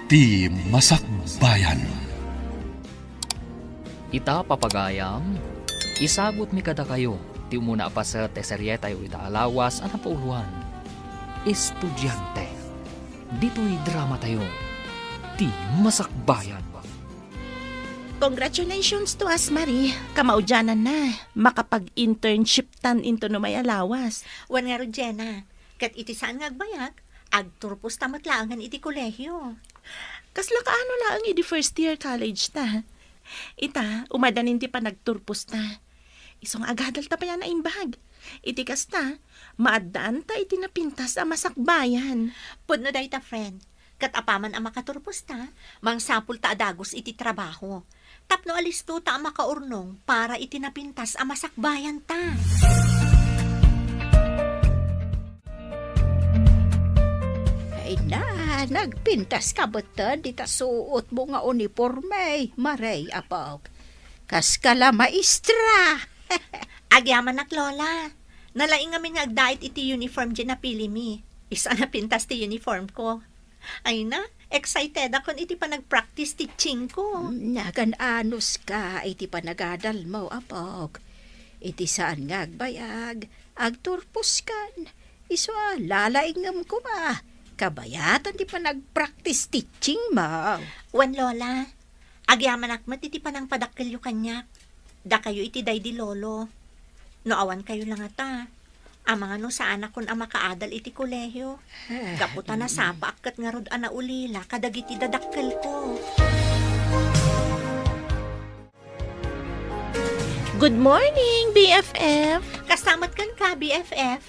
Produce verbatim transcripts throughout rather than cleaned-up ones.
Ti Masakbayan. Ita, papagayam, isagutmi kadakayo ti umuna a paset ti serietayo ita a lawas a napauloan, Estudiante. Ditoy dramatayo, Ti Masakbayan. Congratulations to us, Marie. Kamaudianan na, makapag-internship tan into no may a lawas. Wen ngarud, Jenna, ket iti saan nga agbayag, agturposta met laengen iti kolehio. Kasla kaano laeng idi first year college ta? Ita, umaddanin ti panagturposta. Isu nga agadalta pay a naimbag. Iti kasta, maaddaanta iti napintas a masakbayan. Pudno dayta, friend. Ket apaman a makaturposta, mangsapulta a dagus iti trabaho. Tapno alistota a makaurnong para iti napintas a masakbayanta. Ay na, nagpintaska metten dita suotmo nga uniporme, Marie, apok. Kaska la maestra. Agyamanak, Lola. Nalaing ngamin nga agdait iti uniform diay napilimi. Isu a napintas ti uniformko. Ay na, excitedakon iti panagpractice teachingko. Nagan-anuska iti panagadalmo, apok. Iti saan nga agbayag, agturposkan. Isu a lalaingem koma, kabayatan ti panagpractice teachingmo. Wen, Lola, agyamanak met iti panangpadakkelyo kaniak. Dakayo iti daydi lolo. No awankayo la ngata, amangan no saanakon a makaadal iti kolehio. Gapu ta nasapaak ket ngarud a naulila kadagiti dadakkelko. Good morning, B F F! Kasta met kenka, B F F.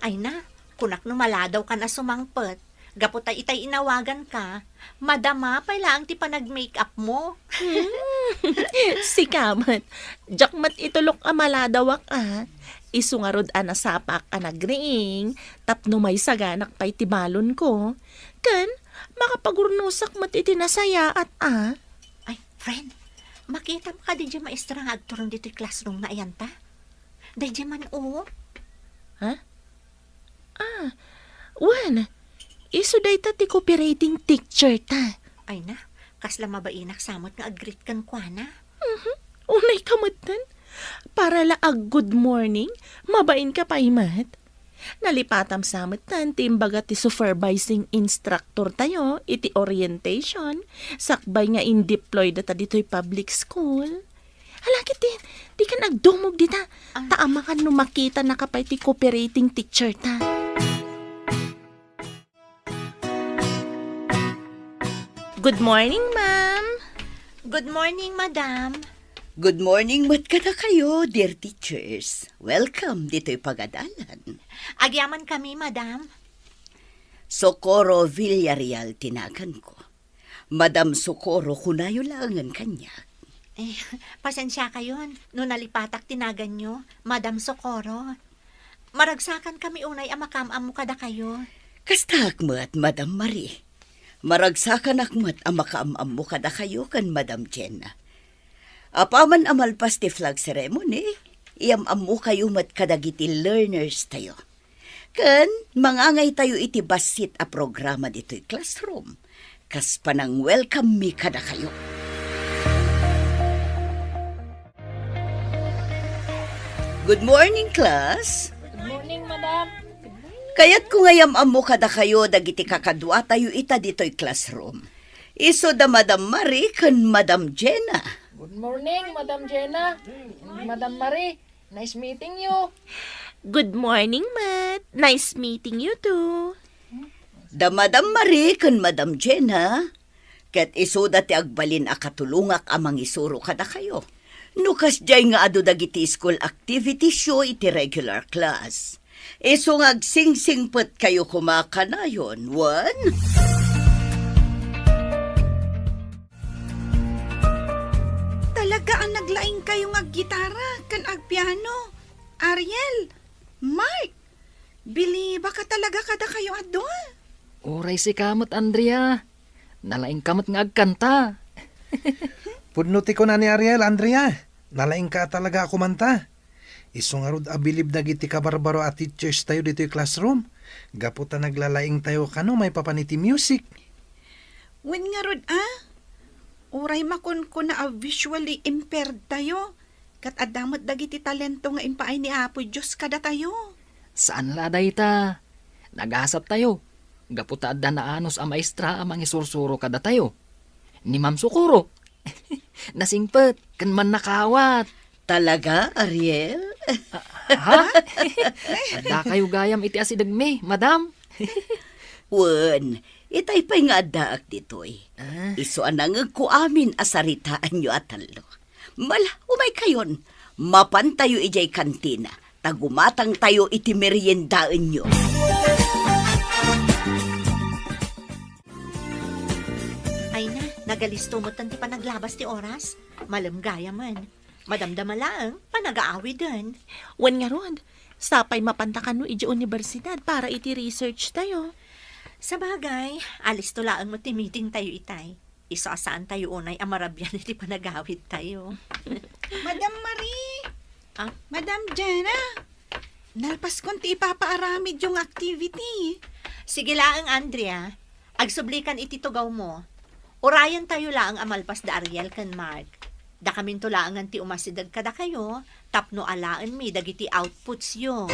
Ay na, kunak no maladawkan a sumangpet. Gapu ta itay inawaganka, madama pay laeng ti panag-make-upmo. Hmm. Sika met, diak met itulok a maladawak a. Isu ngarud a nasapaak a nagriing tapno maisaganak pay ti balonko. Ken, makapagurnosak met iti nasayaat a. Ay, friend, makitam kadi diay maestra nga agturong ditoy classroom nga ayanta? Daydiay man, o. Ha? Ah, wen, isu dayta ti copywriting teacher ta. Ay na, kasla mabainak sa met nga ag-greet kenkuana. Mhm. Unay ka metten. Para la ag-good morning, mabainka pay met. Nalipatam sa metten ti imbaga ti supervising instructor tayo iti orientation, sakbay nga in-deploy data ditoy public school. Hala, ket di, dikan agdumog dita. Ah. Ta amangan no makitanaka pay ti copywriting teacher ta. Good morning, ma'am. Good morning, madam. Good morning met kadakayo, dear teachers. Welcome ditoy pagadalan. Agyamankami, madam. Socorro Villarreal ti naganko. Madam Socorro, kunayo laengen kaniak. Eh, pasensiakayon no nalipatak ti naganyo, Madam Socorro. Maragsakankami unay a makaam-ammo kadakayo. Kastaak met, Madam Marie. Maragsakanak met a makaam-ammo kadakayo ken Madam Jenna. Apaman a malpas ti flag ceremony, iyam-ammokayo met kadagiti learners tayo. Ken mangangaytayo iti bassit a programa ditoy classroom, kas panang-welcome mi kadakayo. Good morning, class. Good morning, madam. Kayatko nga iyam-ammo kadakayo dagiti kakaduatayo ita ditoy classroom. Isu da Madam Marie ken Madam Jenna. Good morning, Madam Jenna. Madam Marie, nice meeting you. Good morning, Matt. Nice meeting you too. Da Madam Marie ken Madam Jenna, ket isuda ti agbalin a katulongak a mangisuro kadakayo. No kasdiay nga adu dagiti school activitiesyo iti regular class, isu nga agsingsingpetkayo koma kanayon, wen? Talaga a naglaingkayo nga aggitara ken agpiano. Ariel, Mark, bilibak a talaga kadakayo a dua. Uray sika met, Andrea. Nalaingka met nga agkanta. Pudno ti kuna ni Ariel, Andrea. Nalaingka a talaga a kumanta. Isu ngarud a bilib dagiti kabarbaro a teachers tayo ditoy classroom. Gapu ta naglalaingtayo kano maipapan iti music. Wen ngarud a, uray makunkuna a visually impaired tayo, ket adda met dagiti talento nga impaay ni Apo Dios kadatayo. Saan la a dayta. Nagasat tayo. Gapu ta adda naanus a maestra a mangisursuro kadatayo. Ni Ma'am Socorro. Nasingpet ken mannakaawat. Talaga, Ariel? Ha? Adda kayo gayam iti asidegmi, madam? Wen, itay pay nga addaak ditoy. Ah. Isu a nangegko amin a saritaanyo a tallo. Mala, umay kayon. Mapantayo idiay kantina. Ta gumatangtayo iti meriendaenyo. Ay na, nagalisto metten ti panaglabas ti oras. Malem gayamen. Madamdama laeng, panagaawiden. Wen ngarud, sapay mapanta kano idiay universidad para iti research tayo. Sabagay, alisto laeng met ti meeting tayo itay. Isu a saan tayo unay a marabian iti panagawid tayo. Madam Marie! Ah? Madam Jenna! Nalpaskon ti ipapaaramidyo nga activity. Sige laeng, Andrea. Agsublikan iti tugawmo. Urayen tayo laeng a malpas da Ariel ken Mark. Dakaminto laengen ti umasideg kadakayo tapno alaenmi dagiti outputsyo.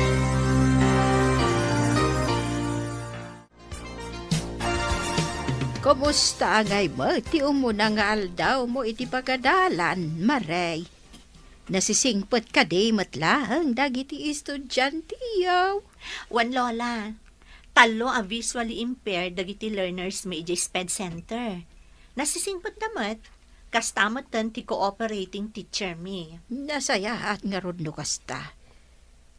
Kumusta ngay met ti umuna nga aldawmo iti pagadalan, Marie? Nasisingpet kadi met laeng dagiti estudianteyo? Wen, Lola. Tallo a visually impaired dagiti learners mi idiay SPED Center. Nasisingpetda met, kasta metten ti cooperating teacher mi. Nasayaat ngarud no kasta.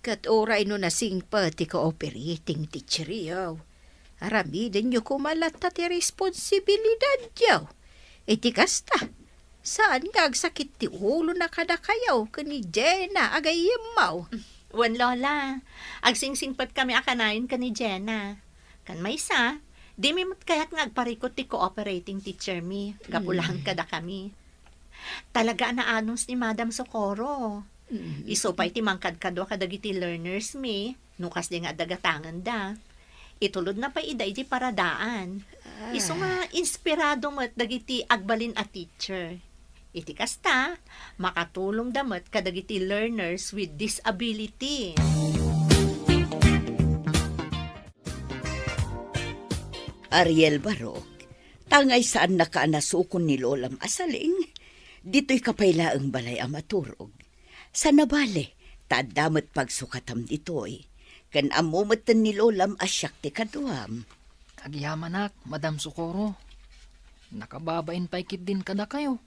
Ket uray no nasingpet ti cooperating teacheryo, aramidenyo koma latta ti responsibilidadyo. Iti kasta, saan nga agsakit ti ulona kadakayo ken ni Jenna a gayyemmo. Wen, Lola, agsingsingpetkami a kanayon ken ni Jenna. Ken maysa, dimi met kayat nga agparikut ti cooperating teacher mi, gapu Mm. laeng kadakami. Talaga a naanus ni Madam Socorro. Mm. Isu pay ti mangkadkadua kadagiti learners mi, no kasdi nga adda gatangenda. Itulodna pay ida iti paradaan. Ah. Isu nga inspirado met dagiti agbalin a teacher. Iti kasta, makatulongda met kadagiti learners with disability. Ariel Barok, tangay saannaka a nasukon ni Lolam a Saling, ditoyka pay laeng balay a maturog. Sana bale, ta adda met pagsukatam ditoy. Ken ammo metten ni Lolam a siak ti kaduam. Agyamanak, Madam Socorro. Nakababain pay ketdin kadakayo.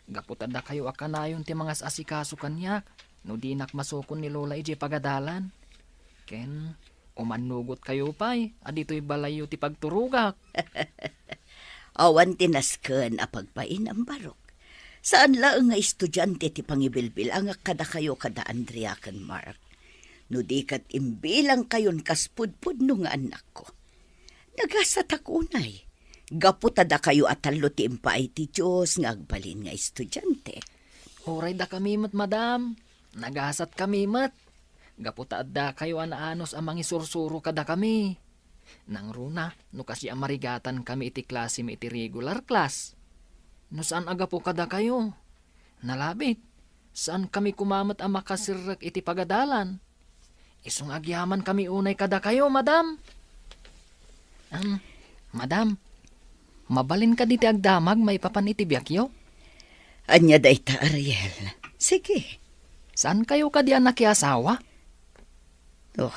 Gapu ta dakayo a kanayon ti mangas-asikaso kaniak no dinak masukon ni Lola idiay pagadalan. Ken, umannugotkayo pay a ditoy balayyo ti pagturogak. Awan ti nasken a pagbainam, Barok. Saan laeng nga estudiante ti pangibilbilangak kadakayo kada Andrea ken Mark. No di ket imbilangkayon kas pudpudno nga annakko. Nagasatak unay. Gapu ta dakayo a tallo ti impaay ti Dios nga agbalin nga estudiante. Uray dakami met, madam. Nagasatkami met. Gapu ta addakayo a naanus a mangisursuro kadakami. Nangruna, no kasdi a marigatankami iti klasemi iti regular class. No saan a gapu kadakayo, nalabit, saankami koma met a makasirrek iti pagadalan. Isu nga agyamankami unay kadakayo, madam. Am, madam, mabalin kadi ti agdamag maipapan iti biagyo? Ania dayta, Ariel? Sige. Saankayo kadi a nakiasawa? Oh.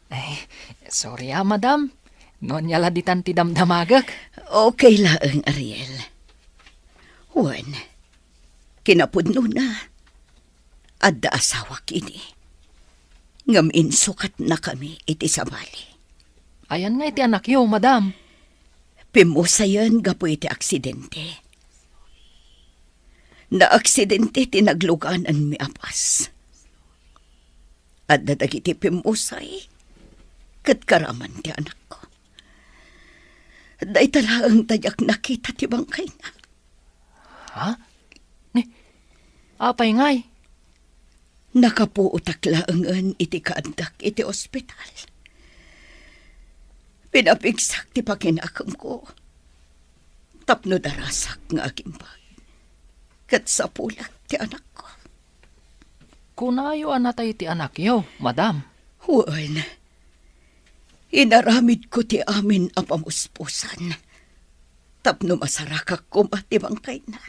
Ay, sorry a, madam. No ania la ditan ti damdamagek. Okay laeng, Ariel. Wen, kinapudnona, adda asawak idi. Ngem insukatnakami iti sabali. Ayan nga iti anakyo, madam? Pimmusayen gapu iti aksidente. Naaksidente ti naglugananmi a bus. Adda dagiti pimmusay ket karaman ti anakko. Dayta laeng ta diak nakita ti bangkayna. Ha? Ni, apay ngay? Nakapuotak laengen iti kaaddak iti ospital. Pinapigsak ti pakinakemko. tapno darasak nga agimbag. Ket sapulak ti anakko. Kunayo a natay ti anakyo, madam? Wen, inaramidko ti amin a pamuspusan tapno masarakak koma ti bangkayna.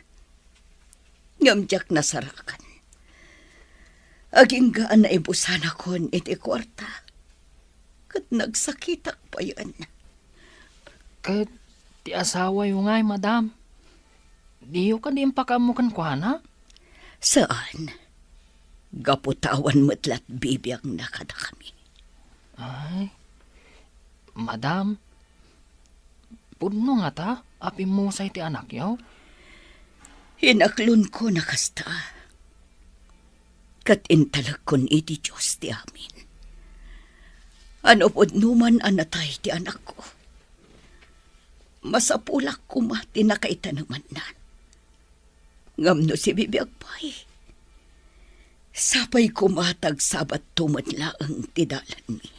Ngem diak nasarakan. Agingga a naibusanakon iti kuarta, ket nagsakitak payen. Ket ti asawayo ngay, madam? Diyo kadi impakaammo kenkuana? Saan. Gapu ta awan met la bibiagna kadakami. Ay, madam, pudno ngata a pimmusay ti anakyo? Inaklonko a kasta, ket intalekon iti Dios ti amin. A no pudno man a natay ti anakko, masapulak koma ti nakaitanemanna. Ngem no sibibiag pay, sapay koma ta agsabatto met laeng ti dalanmi.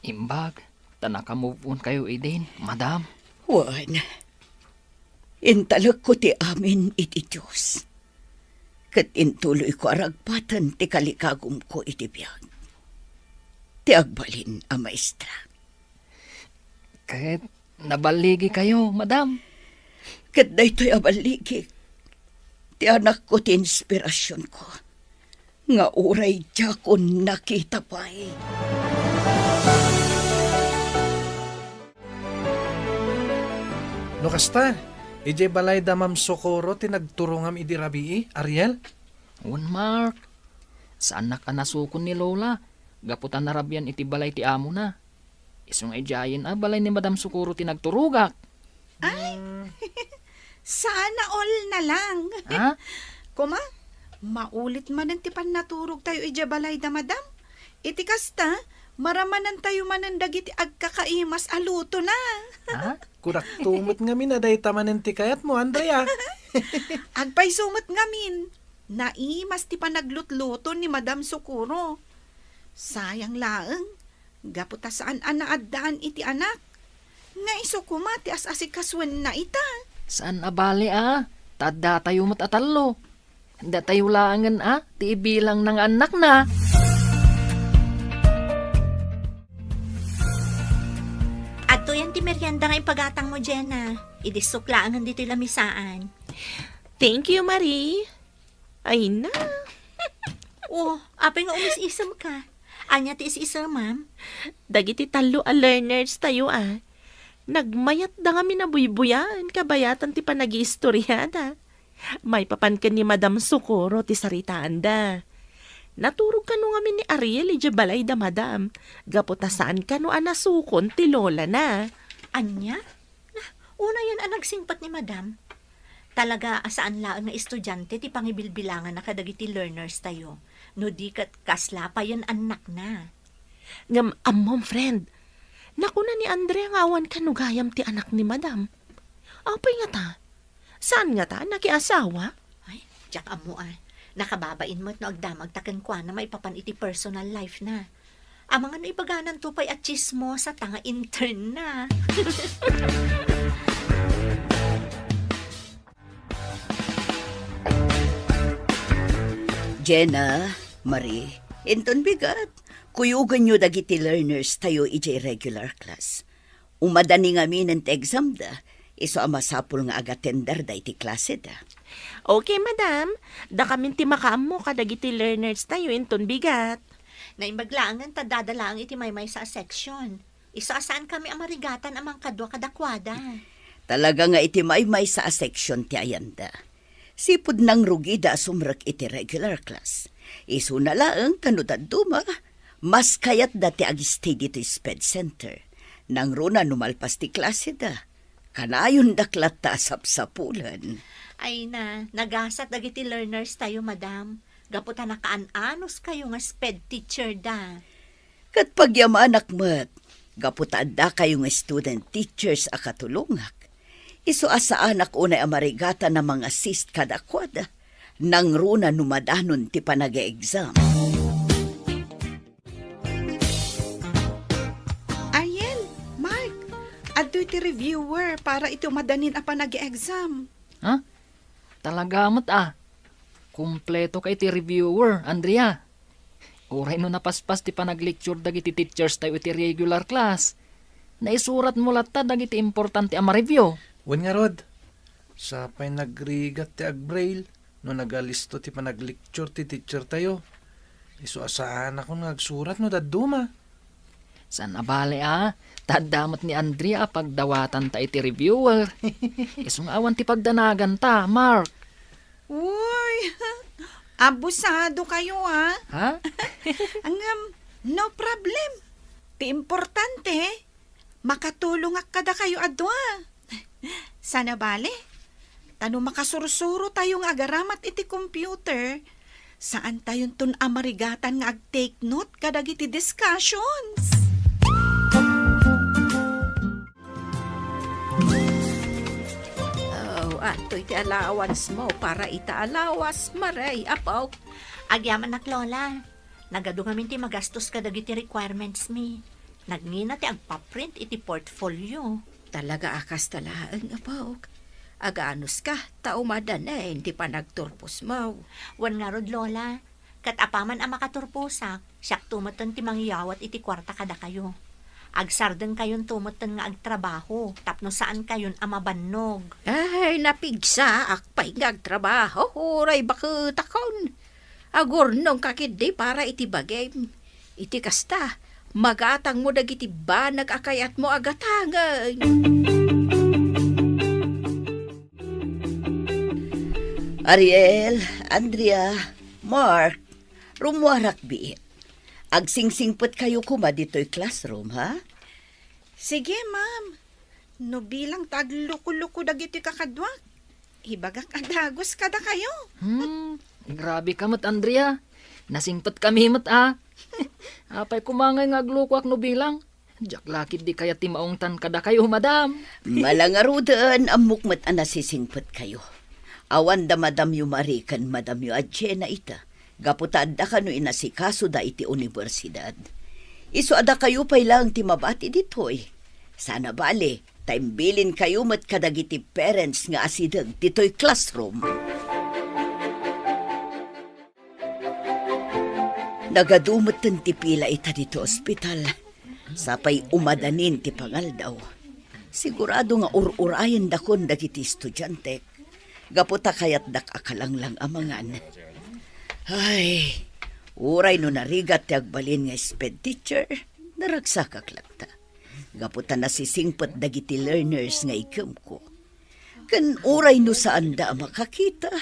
Imbag ta naka-move on kayo idin, madam? Wen, intalekko ti amin iti Dios, ket intuloyko a ragpaten ti kalikagumko iti biag. Ti agbalin a maestra. Ket naballigi kayo, madam? Ket daytoy a balligik, ti anakko ti inspirasionko, nga uray diakon nakita pay. No kasta, idiay balay da Ma'am Socorro ti nagturongam idi rabii, Ariel? Wen, Mark. Saannak a nasukon ni Lola, gapu ta narabian iti balay ti amona. Isu nga idiayen a balay ni Madam Socorro ti nagturogak. Ay, sana all na lang. Ha? Koma, maulit manen ti pannaturogtayo idiay balay da Madam. Iti kasta, maramanantayo manen dagiti agkakaimas a lutona. Ha? Kunak tumot ngamin a dayta manen ti kayatmo, Andrea. Agpayso met ngamin. Naimas ti panaglutluto ni Madam Socorro. Sayang laeng, gapu ta saan a naaddaan iti anak. Nga isu koma ti as-asikasuenna ita. Saan a bale a, ta addatayo met a tallo. Datayo laengen a, ti ibilangna nga annakna. Adtoyen ti merienda nga ipagatangmo, Jenna. Idissok laengen ditoy lamisaan. Thank you, Marie. Ay na. Oh, apay nga umis-isemka? Ania ti is-isemam? Dagiti tallo a learners tayo a. Nagmayatda ngamin a buybuyaen kabayatan ti panagiistoriada. Maipapan ken ni Madam Socorro ti saritaanda. Naturog kano ngamin ni Ariel idiay balay da Madam, gapu ta saan kano a nasukon ti lolana. Ania? Nah, unayen a nagsingpet ni Madam. Talaga a saan laeng nga estudiante ti pangibilbilanganna kadagiti learners tayo, no di ket kasla payen annakna. Ngem ammom, friend, nakuna ni Andrea nga awan kano gayam ti anak ni Madam. Apay ngata? Saan ngata a nakiasawa? Ay, diak ammo a. Nakababain met no agdamagta kenkuana maipapan iti personal life na. Amangan no ibagananto pay a tsismosa ta nga intern na. Jenna, Marie, inton bigat, kuyogenyo dagiti learners tayo idiay regular class. Umadani ngaminen ti examda, isu a masapul nga agatenderda iti klaseda. Okay, madam. Dakamin ti makaammo kadagiti learners tayo inton bigat. Naimbag laengen ta addada laeng iti maymaysa a section. Isu a saankami a marigatan a mangkadua kadakuada. Talaga nga iti maymaysa a section ti ayanda. Sipud nangrugida a sumrek iti regular class. Isuna laeng ta no dadduma, mas kayatda ti ag-stay ditoy sped center. Nangruna no malpas ti klaseda, kanayondak latta a sapsapulen. Ay na, nagasat dagiti learners tayo, madam. Gapu ta nakaan-anos kayo nga sped teacher da. Ket pagyamanak met, gapu ta adda kayo nga student teachers a katulongak. Isu a saanak unay a marigatan a mang-assist kadakuada, nangruna no madanon ti panag-exam. Ariel, Mark, Adtoy ti reviewer para iti umadanin a panag-exam. Ha? Talaga met a. Kumpleto ka iti reviewer, Andrea. Uray no napaspas ti panaglecture dagiti teachers tayo iti regular class, naisuratmo latta dagiti importante a ma-review. Wen ngarud, sapay nagrigat ti agbraille no nagalisto ti panaglecture ti teacher tayo. Isu a saanakon nga agsurat no dadduma. Saan a bale a, ta adda met ni Andrea a pagdawatanta iti reviewer. Isu nga awan ti pagdanaganta, Mark. Uy, abusado kayo, ah. Ha? Ngem, no problem. Ti importante, makatulongak kadakayo a dua. Saan a bale, ta no makasursuro tayo nga agaramat iti computer, saan tayonton a marigatan nga ag-take note kadagiti discussions. Oh, adtoy ti allowance mo para ita a lawas, Maray, apo. Agyamanak, Lola. Nagadu ngamin ti magastos kadagiti requirements mi. Nagngina ti agpaprint iti portfolio. Talaga a kasta laeng, apok. Aganuska, ta umadanen ti panagturposmo. Wen ngarud, Lola, ket apaman a makaturposak, siakto metten ti mangyawat iti kuarta kadakayo. Agsardengkayonto metten nga agtrabaho tapno saankayon a mabannog. Ay, napigsaak pay nga agtrabaho, uray baketakon. Agurnongka ketdi para iti bagim. Iti kasta, magatangmo dagiti banag a kayatmo a gatangen. Ariel, Andrea, Mark, rummuarak biit. Agsingsingpetkayo koma ditoy classroom, ha? Sige, ma'am. No bilang ta agluko-luko dagiti kakaduak, ibagak a dagus kadakayo. Hmm, grabe ka met, Andrea. Nasingpet kami met, ah. Apay koma ngay nga aglukoak no bilang? Diak la ketdi kayat ti maungtan kadakayo, madam. Malangaruden, ammok met a nasisingpetkayo. Awan da madamyo Marie ken madamyo a Jenna ita. Gapu ta adda kano inasikasoda iti universidad. Isu a dakayo pay laeng ti mabati ditoy. Saan a bale, ta imbilinkayo met kadagiti parents nga asideg ditoy classroom. Nagadu metten ti pila ita ditoy ospital. Sapay umadanin ti pangaldaw. Sigurado nga ur-urayendakon dagiti estudiantek. Gapu ta kayatdak a kalanglang a mangan. Ay, uray no narigat ti agbalin nga sped teacher, naragsakak latta. Gapu ta nasisingpet dagiti learners nga iggemko. Ken uray no saanda a makakita,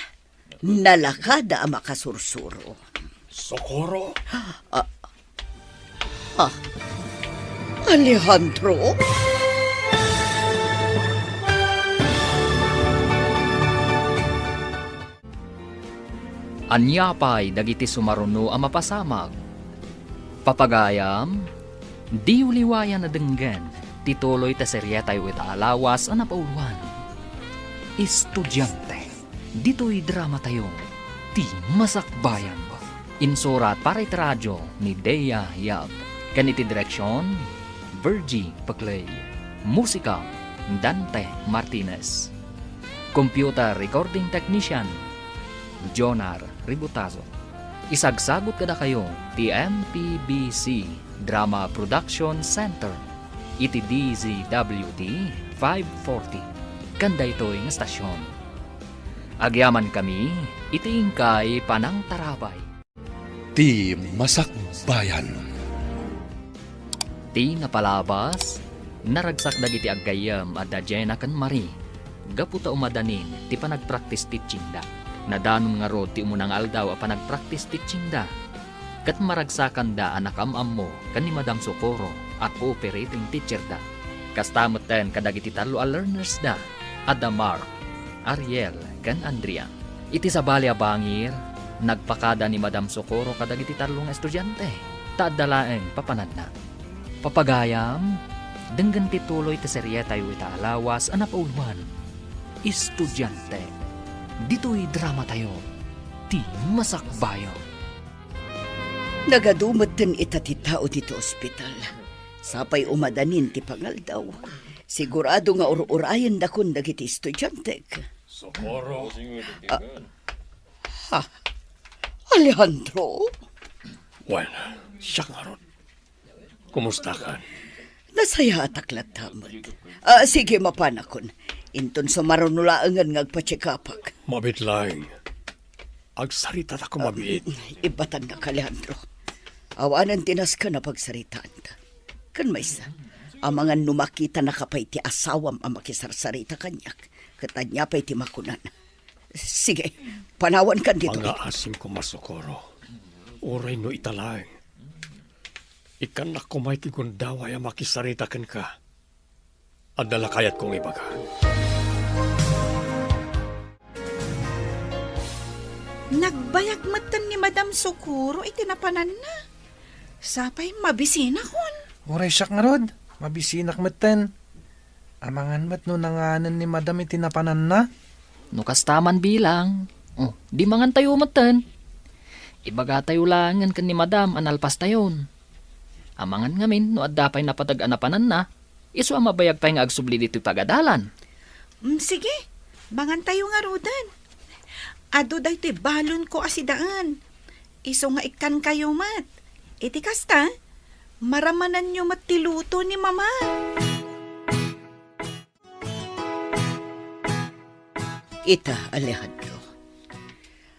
nalakada a makasursuro. Socorro? Ah, Ah, Alejandro? Ania pay dagiti sumaruno a mapasamak? Papagayam, diyo liwayan a denggen ti tuloy ta serietayo ita a lawas a napauluan. Estudiante. Ditoy dramatayo, Ti Masakbayan. Insurat para iti radyo ni Dea Yap. Ken iti direksion, Virgie Peclay. Musika, Dante Martinez. Computer recording technician, Jonar Ributazo. Isagsagut kadakayo ti M P B C Drama Production Center iti D Z W T five forty ken daytoy nga stasyon. Agyamankami iti inkay panangtarabay. Ti Masakbayan. Ti napalabas, naragsak dagiti aggayyem a da Jenna ken Marie gapu ta umadanin ti panagpractice teachingda. Nadanon ngarud ti umuna nga aldaw a panagpractice teachingda, ket maragsakanda a nakam-ammo ken ni Madam Socorro a cooperating teacherda. Kasta metten kadagiti tallo a learnersda a da Mark, Ariel, ken Andrea. Iti sabali a bangir, nagpakada ni Madam Socorro kadagiti tallo nga estudiante, ta adda laeng papananna. Papagayam, denggen ti tuloy ti serietayo ita a lawas a napauluan. Estudiante, ditoy dramatayo, Ti Masakbayan. Nagadu metten ita ti tao ditoy ospital. Sapay umadanin ti pangaldaw, Sigurado nga ur-urayendakon dagiti estudiantek. Socorro. Ah, ha? Alejandro? Wen, siak ngarud. Kumustakan? Nasayaatak latta met. Ah, sige, mapanakon. Inton sumaruno laengen nga agpachekapak. Mabit laeng. Agsaritatako mabiit. Ibbatannak, Alejandro. Awanen ti nasken a pagsaritaanta. Ken maysa, amangan no makitanaka pay ti asawam a makisarsarita kaniak, ket ania pay ti makunana? Sige, panawankan ditoy. Mangaasim koma, Socorro. Uray no ita laeng. Ikkannak koma iti gundaway a makisarita kenka. Adda la kayatko nga ibaga. Nagbayag metten ni Madam Socorro iti napananna. Sapay mabisinakon. Uray siak ngarud, mabisinak metten. Amangan met no nanganen ni Madam iti napananna. No kasta man bilang, oh, di mangantayo metten. Ibagatayo laengen ken ni Madam a nalpastayon. Amangan ngamin no adda pay napateg a napananna, isu a mabayag pay nga agsubli ditoy pagadalan. Mm, sige, mangantayo ngaruden. Adu daytoy balonko a sidaen. Isu nga ikkankayo met. Iti kasta, maramananyo met ti luto ni Mama. Ita, Alejandro,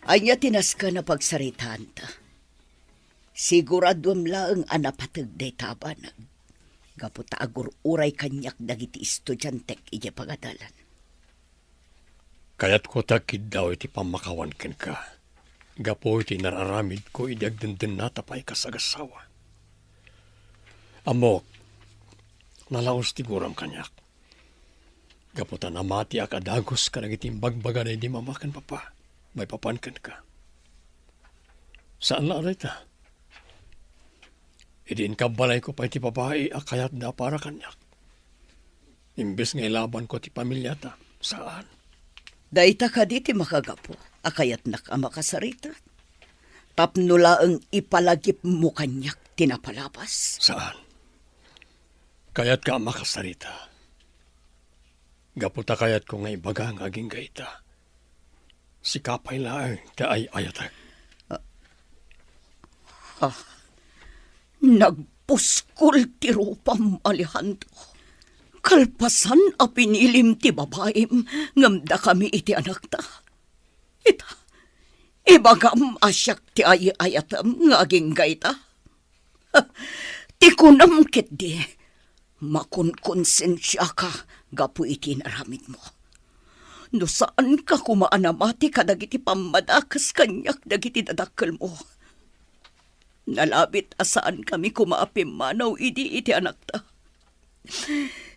ania ti nasken a pagsaritaanta? Siguraduem laeng a napateg dayta a banag, gapu ta agur-uray kaniak dagiti estudiantek idiay pagadalan. Kayatko ti agkiddaw iti pammakawan kenka, gapu iti nararamidko idi agdendennata pay kas agassawa. Ammok, nalaus ti guram kaniak. Gapu ta namatiak a dagus kadagiti imbagbaga daydi mama ken papa maipapan kenka. Saan la a dayta. Idi inkabbalayko pay ti babai a kayatda para kaniak, imbes nga ilabanko ti pamiliata, saan. Dayta kadi ti makagapu a kayatnak a makasarita? Tapno laeng ipalagipmo kaniak ti napalabas? Saan. Kayatka a makasarita. Gapu ta kayatko nga ibaga nga agingga ita. Sika pay laeng ti ay-ayatek. Ah, nagpuskol ti rupam, Alejandro. Kalpasan a pinilim ti babaim ngem dakami iti anakta. Ita, ibagam a siak ti ay-ayatem nga agingga ita. Ti kunam ketdi, makunkonsensiaka gapu iti inaramidmo. No saanka koma a namati kadagiti pammadakes kaniak dagiti dadakkelmo. Nalabit a saankami koma a pimmanaw idi iti anakta.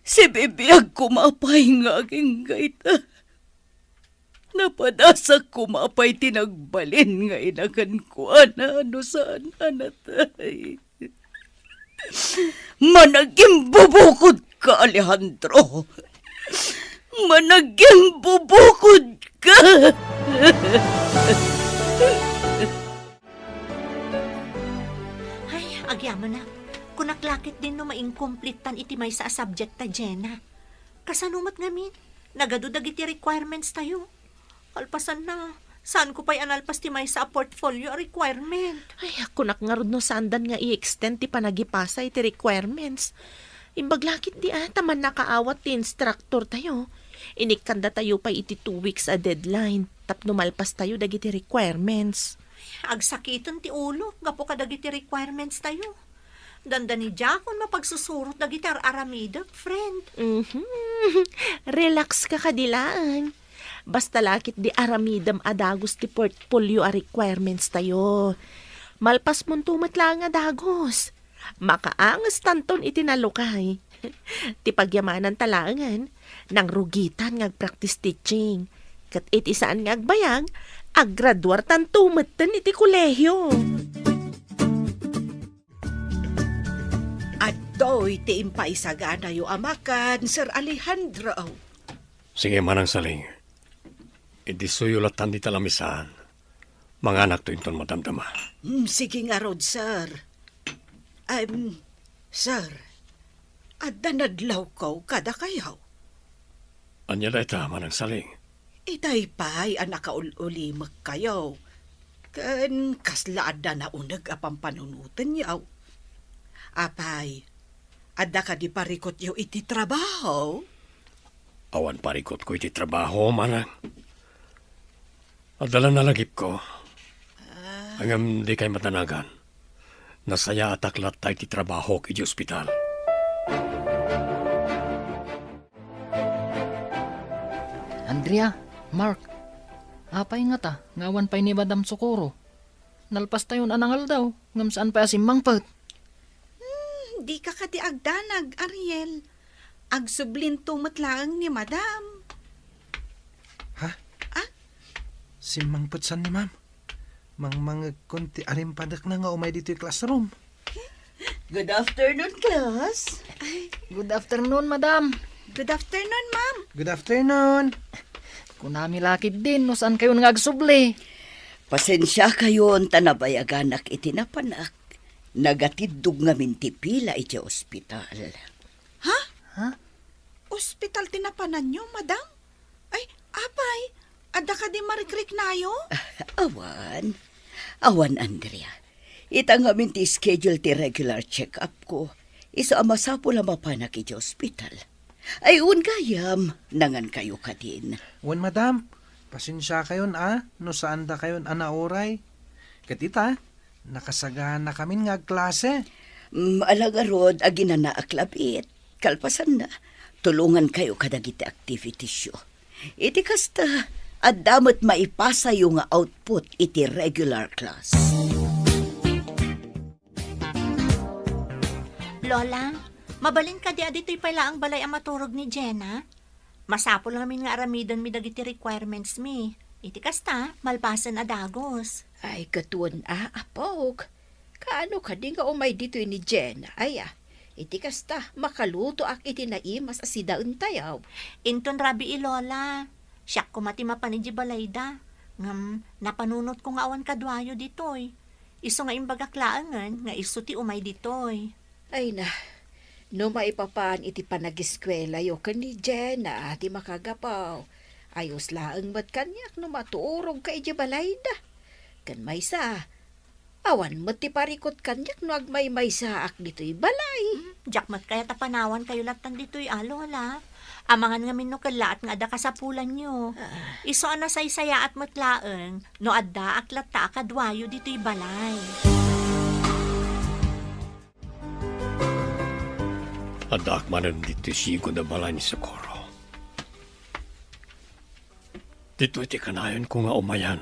Sibibiag koma pay nga agingga ita. Napadasak koma pay ti nagbalin nga ina kenkuana no saan a natay. Managimbubukodka, Alejandro. Managimbubukodka. Ay, agyamanak. Kunak la ketdin no maincomplete-tan iti maysa a subject ta, Jena. Kasano met ngamin? Nagadu dagiti requirements tayo. Kalpasanna, saanko pay a nalpas ti maysa a portfolio a requirement. Ay, kunak ngarud no saandan nga i-extend ti panagipasa iti requirements. Imbag la ketdi a, ta mannakaawat ti instructor tayo. Inikkanda tayo pay iti two weeks a deadline tapno malpas tayo dagiti requirements. Agsakiten ti ulo gapu kadagiti requirements tayo. Dandani diakon mapagsusurot dagiti ar-aramidek, friend. Mhm. Relax ka kadi laeng. Basta la ketdi aramidem a dagus ti portfolio a requirements tayo. Malpasmonto met laeng a dagus. Makaangestanton iti nalukay. Ti pagyamananta laengen, nangrugitan nga agpractice teaching. Ket iti saan nga agbayag, aggraduartanto metten iti kolehio. Adtoy ti impaisaganayo a makan, Sir Alejandro. Sige, Manang Saling. Idissoyo lattan dita lamisaan. Manganakto inton madamdama. Mm, sige ngarud, sir. Em, sir, Adda nadlawko kadakayo. Ania dayta, Manang Saling? Itay pay a nakaul-ulimekkayo. Ken kasla adda nauneg a pampanunotenyo. Apay, adda kadi parikutyo iti trabaho? Awan parikutko iti trabaho, Manang. Adda la nalagipko. Ah. Ngem dikay madanagan. Nasayaatak latta iti trabahok iti ospital. Andrea, Mark, apay ngata nga awan pay ni Madam Socorro? Nalpastayon a nangaldaw, ngem saan pay a simmangpet. Hmm, dika kadi agdanag, Ariel. Agsublinto met laeng ni Madam. Ha? Ah? Simmangpet san ni Ma'am? Mangmangegkon ti arimpadekna nga umay ditoy classroom. Good afternoon, class. Ay, good afternoon, madam. Good afternoon, ma'am. Good afternoon. Kunami la ketdin no saan kayon nga agsubli. Pasensiakayon ta nabayaganak iti napanak. Nagatiddog ngamin ti pila iti ospital. Ha? Ha? Ospital ti napananyo, madam? Ay, apay, adda kadi marikriknayo? Awan. Awan, Andrea. Ita ngamin ti schedule ti regular check-up ko. Isu a masapul a mapanak iti ospital. Ay, wen gayam, nangan kayo kadin. Wen, madam, pasensiakayon a, no saan dakayon a nauray. Ket ita, nakasagana kamin nga agklase. Mm, ala ngarud, aginanaak labit. Kalpasanna, tulongan kayo kadagiti activities yo. Iti kasta, adda met maipasayo nga output iti regular class. Lola, mabalin kadi a ditoy pay laeng balay a maturog ni Jenna? Masapul ngamin nga aramidenmi dagiti requirements mi. Iti kasta, malpasen a dagus. Ay, ket wen a, apok. Kaano kadi nga umay ditoy ni Jenna, aya? Iti kasta, makalutoak iti naimas a sidaentayo. Inton rabii, Lola. Siak koma ti mapan idiay balayda. Ngem, napanunotko nga awan kaduayo ditoy. Isu nga imbagak laengen nga isu ti umay ditoy. Ay na, no maipapan iti panagiskuelayo ken ni Jenna ti makagapu, ayos laeng met kaniak no maturogka idiay balayda. Ken maysa, awan met ti parikut kaniak no agmaymaysaak ditoy balay. Hmm, diak met kayat a panawankayo lattan ditoy a, Lola. Amangan ngamin no kellaat nga adda kasapulanyo. Ah. Isu a nasaysayaat met laeng no addaak latta a kaduayo ditoy balay. Addaak manen ditoy sigud a balay ni Socorro. Ditoy ti kanayonko nga umayan,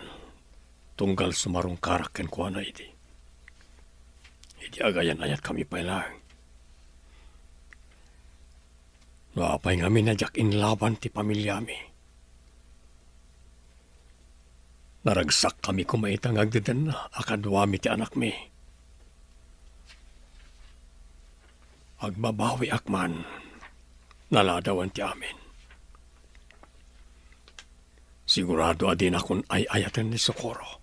tunggal sumarungkarak kenkuana idi. Idi agayan-ayatkami pay laeng. No apay ngamin a diak inlaban ti familiami, naragsakkami koma ita nga agdedenna a kaduami ti anakmi. Agbabawiak man, naladawan ti amin. Sigurado a dinakon ay-ayaten ni Socorro,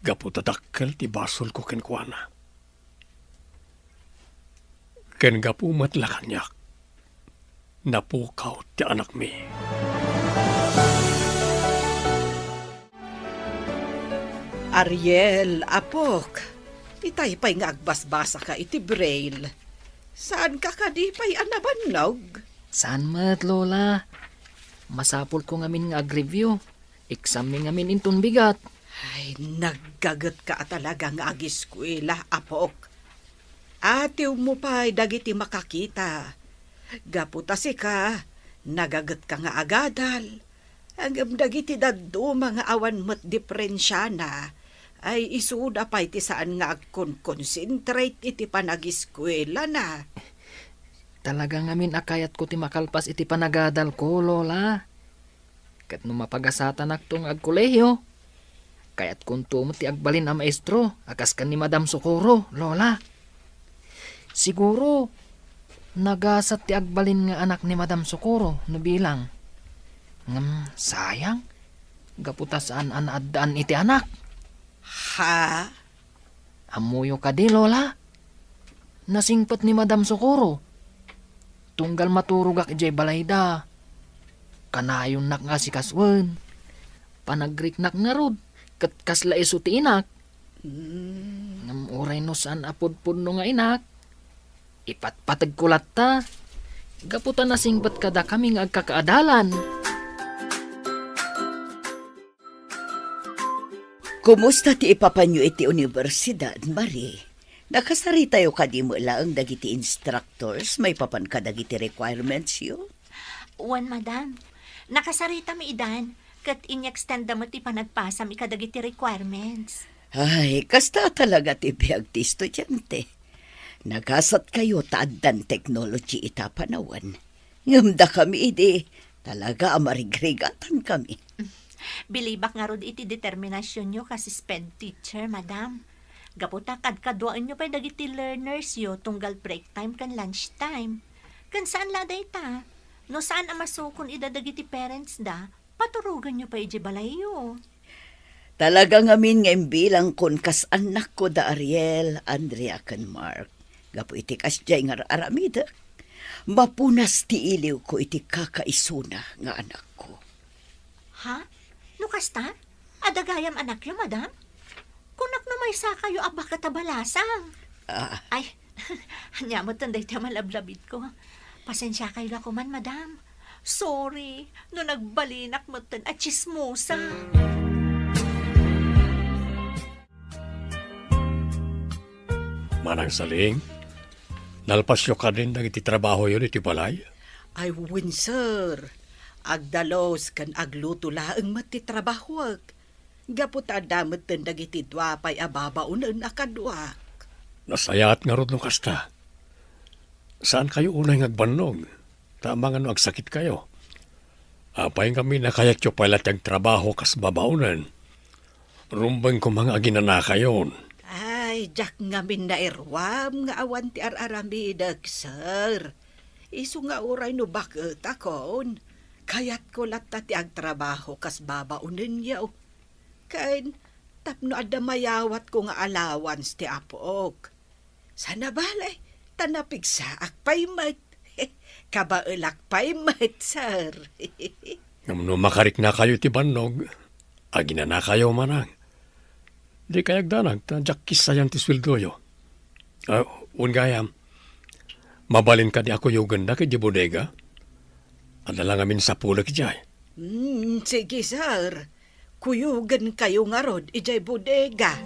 gapu ta dakkel ti basolko kenkuana. Ken gapu met la kaniak, napukaw ti anakmi. Ariel, apok, itay pay nga agbasbasaka iti braille. Saanka kadi pay a nabannog? Saan met, Lola. Masapulko ngamin nga agreview. Exam-mi ngamin inton bigat. Ay, naggagetka a talaga nga agiskuela, apok. Atiwmo pay dagiti makakita. Gapu ta sika, nagagetka nga agadal. Ngem dagiti dadduma nga awan met diperensiana, ay isuda pay ti saan nga agkonkonsentrate iti panagiskuelana. Talaga ngamin a kayatko ti makalpas iti panagadalko, Lola. Ket no mapagasatanakto nga agkolehiyo, kayatkonto met ti agbalin a maestro a kas ken ni Madam Socorro, Lola. Siguro, nagasat ti agbalin nga anak ni Madam Socorro no bilang. Ngem, sayang, gapu ta saan a naaddaan iti anak. Ha? Ammoyo kadi, Lola? Nasingpet ni Madam Socorro. Tunggal maturogak idiay balayda, kanayonnak nga asikasuen. Panagriknak ngarud, ket kasla isu ti inak. Hmm. Ngem uray no saan a pudpudno nga inak, ipatpategko latta. Gapu ta nasingpet kadakami nga agkakaadalan. Kumusta ti ipapanyo iti universidad, Marie? Nakasaritayo kadi met laeng dagiti instructors maipapan kadagiti requirements yo? Wen, madam. Nakasaritami idan, ket in-extend da met ti panagpasami kadagiti requirements. Ay, kasta talaga ti biag ti estudiante. Nagasat kayo ta addan technology ita panawen. Ngem dakami idi, talaga a marigrigatan kami. Bilibak ngarud iti determinasionyo kas SPED teacher, madam. Gapu ta kadkaduaenyo pay dagiti learners yo tunggal break time ken lunch time. Ken saan la dayta, no saan a masukon ida dagiti parents da, paturoganyo pay idiay balayyo. Talaga ngamin nga imbilangkon kas annakko da Ariel, Andrea, ken Mark. Gapu iti kasdiay nga ar-aramidek, mapunas ti iliwko iti kakaisuna nga anakko. Ha? No kasta, adda gayam anakyo, madam? Kunak no maysakayo a baket a balasang. Ah. Ay, ania metten daytoy a malablabitko. Pasensiakayo la koman, madam. Sorry, no nagbalinak metten a tsismosa. Manang Saling, nalpasyo kadin dagiti trabahoyo iti balay? Ay, wen, sir. Agdalus ken agluto laeng met ti trabahoek. Gapu ta adda metten dagiti dua pay a babaonen a kaduak. Nasayaat ngarud no kasta. Saankayo unay nga agbannog, ta amangan no agsakitkayo. Apay ngamin a kayatyo pay la ti agtrabaho kas babaonen? Rumbeng koma nga aginanakayon. Ay, diak ngamin nairuam nga awan ti ar-aramidek, sir. Isu nga uray no baketakon, kayatko latta ti agtrabaho kas babaonenyo. Ken tapno adda mayawatko nga allowance ti apok. Sana bale, ta napigsaak pay met. Kabaelak pay met, sir. Ngem no makariknakayo iti bannog, aginanakayo manang. Dikay agdanag ta diak kissayan ti sueldoyo. Ah, wen gayam, mabalin kadi a kuyogenda idiay bodega? Adda la ngamin sapulek idiay. Hmm, sige, sir. Kuyogenkayo ngarud idiay bodega.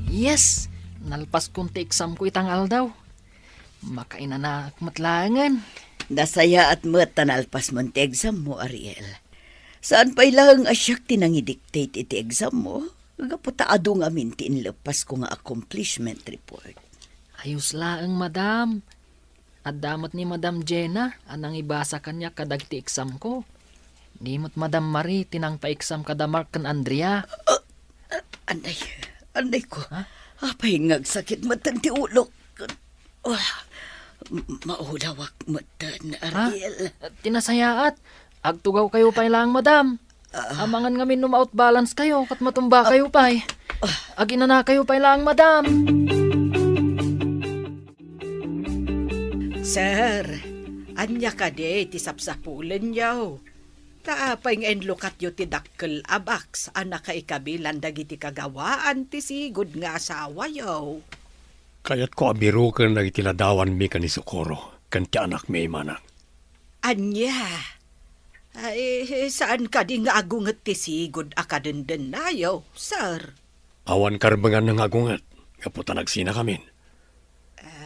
Yes, nalpaskon ti examko ita nga aldaw. Makainanaak met laengen. Nasayaat met ta nalpasmon ti exammo, Ariel. Saan pay laeng a siak ti nangidictate iti exammo, gapu ta adu ngamin ti inleppasko nga accomplishment report. Ayos laeng, madam. Adda met ni Madam Jenna a nangibasa kaniak kadagiti examko. Ni met Madam Marie ti nangpa-exam kada Mark ken Andrea. Ah, ah, anay, anay ko. Ha? Apay nga agsakit metten ti ulok. Ah, m-, maulawak metten, ha? Ariel. Ti nasayaat, agtugawkayo pay laeng, madam. Ah. Amangan ngamin no ma-out balance kayo, ket matumbakayo pay. Ah. Aginanakayo pay laeng, madam. Sir, ania kadi ti sapsapulenyo? Ta apay nga inlukatyo ti dakkel a box a nakaikabilan dagiti kagawaan ti sigud nga asawayo? Kayatko a biroken dagiti ladawanmi ken ni Socorro ken ti anakmi, manang. Ania? Ay, saan kadi nga agunget ti sigud a kadendennayo, sir? Awan karbengan nga agunget, gapu ta nagsinakamin.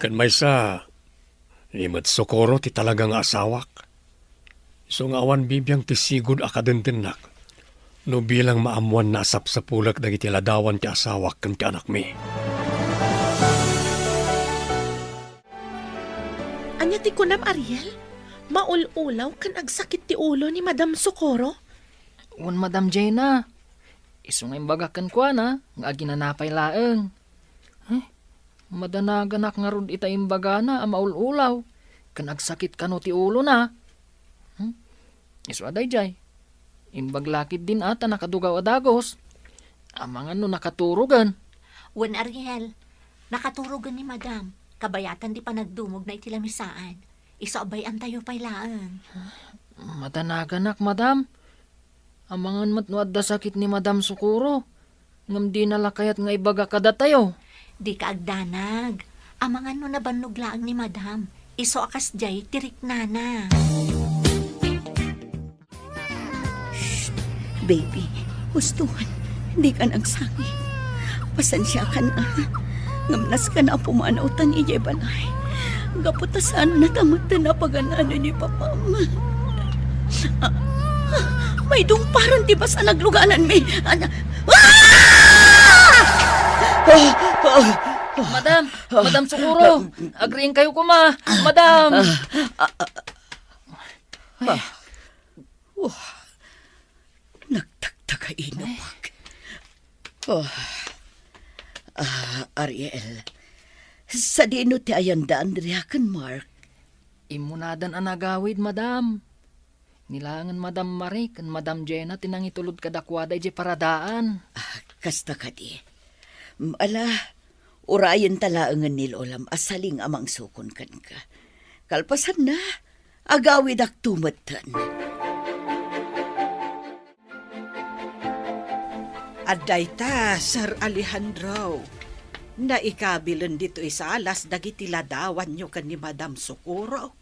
Ken maysa, ni met Socorro ti talaga nga asawak. Isu nga awan bibiang ti sigud a kadendennak no bilang maammoanna a sapsapulek dagiti ladawan ti asawak ken ti anakmi. Ania ti kunam, Ariel? Maul-ulaw ken agsakit ti ulo ni Madam Socorro? Wen, Madam Jenna. Isu nga imbagak kenkuana nga aginana pay laeng. Eh, madanaganak ngarud ita imbagana a maul-ulaw ken agsakit kano ti ulona. Hmm? Isu a daydiay. Imbag la ketdin a ta nakadugaw a dagus. Amangan no nakaturogen. Wen, Ariel, Nakaturogen ni Madam. Kabayatan ti panagdumogna iti lamisaan. Isu a bay-antayo pay laeng. Madanaganak, Madam. Amangan met no adda sakit ni Madam Socorro, ngem dina la kayat nga ibaga kadatayo. Dika agdanag. Amangan no nabannog laeng ni Madam. Isu a kasdiay ti riknana. Shh! Baby, husto, dikan agsangi. Pasensiakan, a. Ngem nasken a pumanawtan idiay balay. Gapu ta saanna ta metten a pagan-anen ni papam. A, a, may dungparan ti basa a naglugalanmi. Ana-, ah! Madam! Madam Socorro! Agriingkayo koma! Madam! Ay. Nagtagtagainupak. Oh. Ah, Ariel, sadino ti ayanda Andrea ken Mark? Immunadan a nagawid, Madam. Ni laengen Madam Marie ken Madam Jenna ti nangitulod kadakuada idiay paradaan. Ah, kasta kadi. Mm, ala, urayenta laengen ni Lolam a saling a mangsukon kenka. Kalpasanna, agawidakto metten. Adda ita, Sir Alejandro. Naikabilen ditoy salas dagiti ladawanyo ken ni Madam Socorro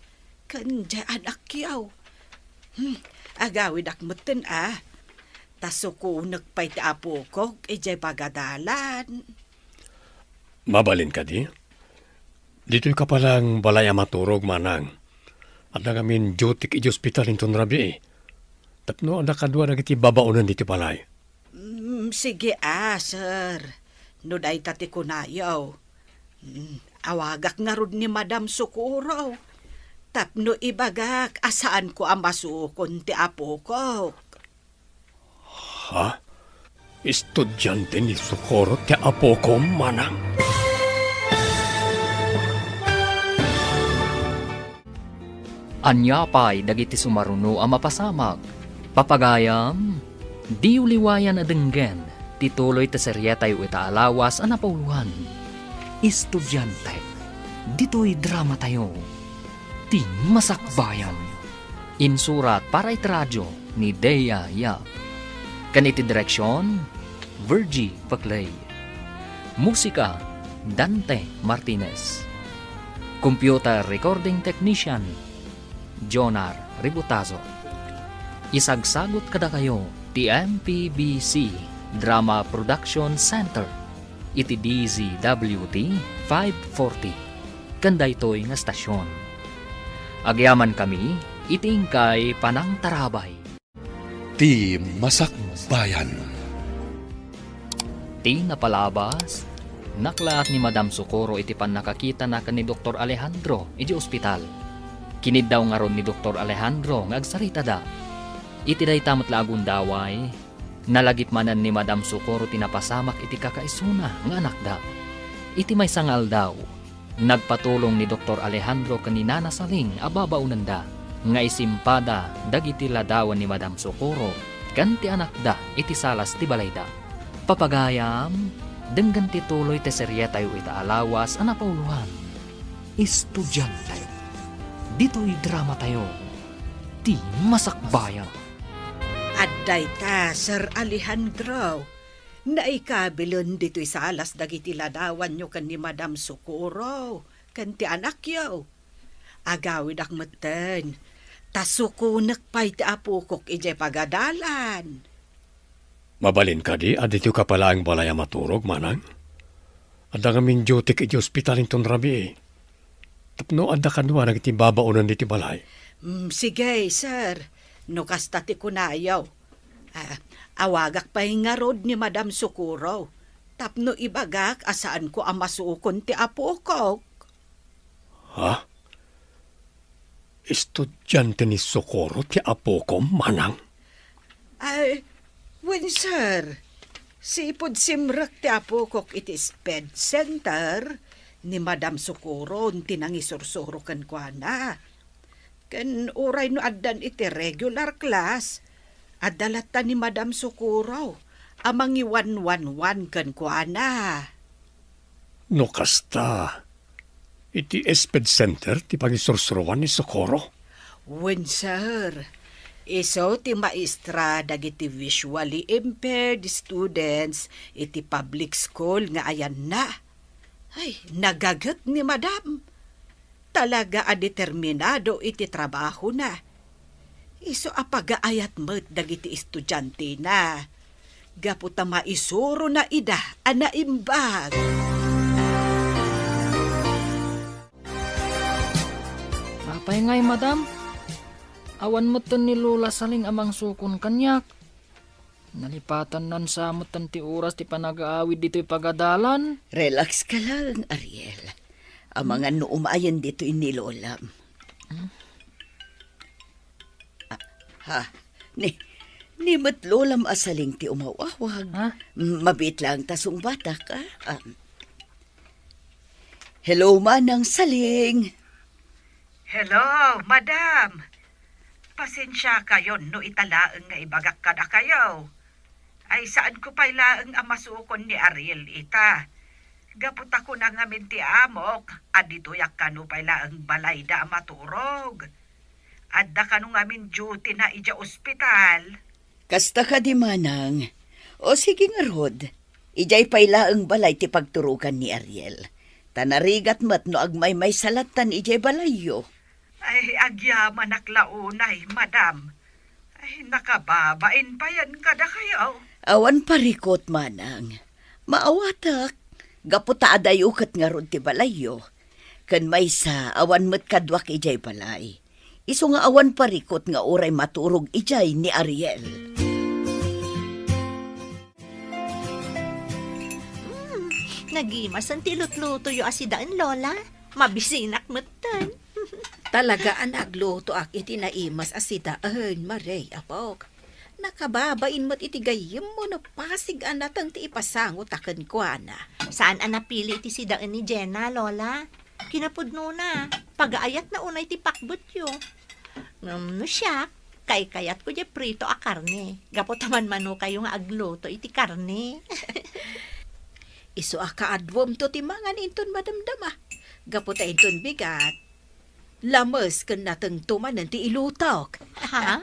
ken diay anakyo. Hmm, agawidak metten a. Ta sukonek pay ti apokok idiay pagadalan. Mabalin kadi? Ditoy ka pay laeng balay a maturog, manang. Adda ngamin dutyk idiay ospital inton rabii. Tapno adda kadua dagiti babaonen ditoy balay. Mm, sige a, sir. No dayta ti kunayo. Mm, awagak ngarud ni Madam Socorro. Tapno ibagak a saanko a masukon ti apokok. Ha? Estudiante ni Socorro ti apokom, manang? Ania pay dagiti sumaruno a mapasamak? Papagayam, diyo liwayan a denggen ti tuloy ti serietayo ita a lawas a napauloan. Estudiante, ditoy dramatayo, ti Masakbayan. Insurat para iti radio ni Dea Yap. Ken iti direksion, Virgie Paclay. Musika, Dante Martinez. Computer recording technician, Jonar Ributazo. Isagsagut kadakayo ti M P B C Drama Production Center iti D Z W T five forty ken daytoy nga stasyon. Agyamankami iti inkay panangtarabay. Ti Masakbayan. Ti napalabas, naklaat ni Madam Socorro iti pannakakitana ken ni Doktor Alejandro idiay ospital. Kiniddaw ngarud ni Doktor Alejandro nga agsaritada. Iti dayta met la a gundaway, nalagip manen ni Madam Socorro ti napasamak iti kakaisuna nga anakda. Iti maysa nga aldaw, nagpatulong ni Doktor Alejandro ken ni Nana Saling a babaonenda nga isimpada dagiti ladawan ni Madam Socorro ken ti anakda iti salas ti balayda. Papagayam, denggen ti tuloy ti serietayo ita a lawas a napauloan. Estudiante, ditoy dramatayo, ti Masakbayan. Adda ita, Sir Alejandro. Naikabilen ditoy salas dagiti ladawanyo ken ni Madam Socorro ken ti anakyo. Agawidak metten, ta sukonek pay ti apokok idiay pagadalan. Mabalin kadi a ditoy ka pay laeng balay a maturog, manang? Adda ngamin dutyk idiay ospital inton rabii. Tapno adda kadua dagiti babaonen ditoy balay. Mm, sige, sir. No kasta ti kunayo. Ah, awagak pay ngarud ni Madam Socorro tapno ibagak a saanko a masukon ti apokok. Ha? Estudiante ni Socorro ti apokom, manang? Ay, wen, sir. Sipud simrek ti apokok iti SPED Center, ni Madam Socorro ti nangisursuro kenkuana. Ken uray no addan iti regular class, adda latta ni Madam Socorro a mangiwanwanwan kenkuana. No kasta, iti SPED Center ti pangisursuroan ni Socorro? Wen, sir. Isu ti maestra dagiti visually impaired students iti public school nga ayanna. Ay, nagaget ni Madam. Talaga a determinado iti trabahona. Isu a pagaayat met dagiti estudiantena. Gapu ta maisurona ida a naimbag. Apay ngay, madam? Awan metten ni Lola Saling a mangsukon kaniak. Nalipatannan sa metten ti oras ti panagaawid ditoy pagadalan. Relax ka lang, Ariel. Amangan no umayen ditoy ni Lolam. Ah, ha? Ni, ni met Lolam a Saling ti umaw-awag. Ha? M-, mabiit lang ta sungbatak, ah. Ah. Hello, Manang Saling. Hello, Madam. Pasensiakayon no ita laeng nga ibagak kadakayo. Ay, saanko pay laeng a masukon ni Ariel ita. Gapu ta kuna ngamin ti amok a ditoyak kano pay laeng balayda a maturog. Adda kano ngamin duty na idiay ospital. Kasta kadi, manang. O sige ngarud, idiay pay laeng balay ti pagturogan ni Ariel. Ta narigat met no agmaymaysa lattan idiay balayyo. Ay, agyamanak la unay, madam. Ay, nakababain payen kadakayo. Awan parikut, manang. Maawatak, gapu ta adayo ket ngarud ti balayyo. Ken maysa, awan met kaduak idiay balay. Isu nga awan parikut nga uray maturog idiay ni Ariel. Hmm, nagimasen ti lutlutoyo a sidaen, Lola. Mabisinak metten. Talaga a naglutoak iti naimas a sidaen, Marie, apok. Nakababain met iti gayyemmo no pasig a nateng ti ipasangotak kenkuana. Saan a napili iti sidaen ni Jenna, Lola? Kinapudnona, pagaayatna unay ti pakbetyo. Ngem no siak, kaykayatko diay prito a karne. Gapu ta manmanokayo nga agluto iti karne. Isu a kaaduamto ti mangan inton madamdama. Gapu ta inton bigat, lames ken natengto manen ti ilutok. Ha?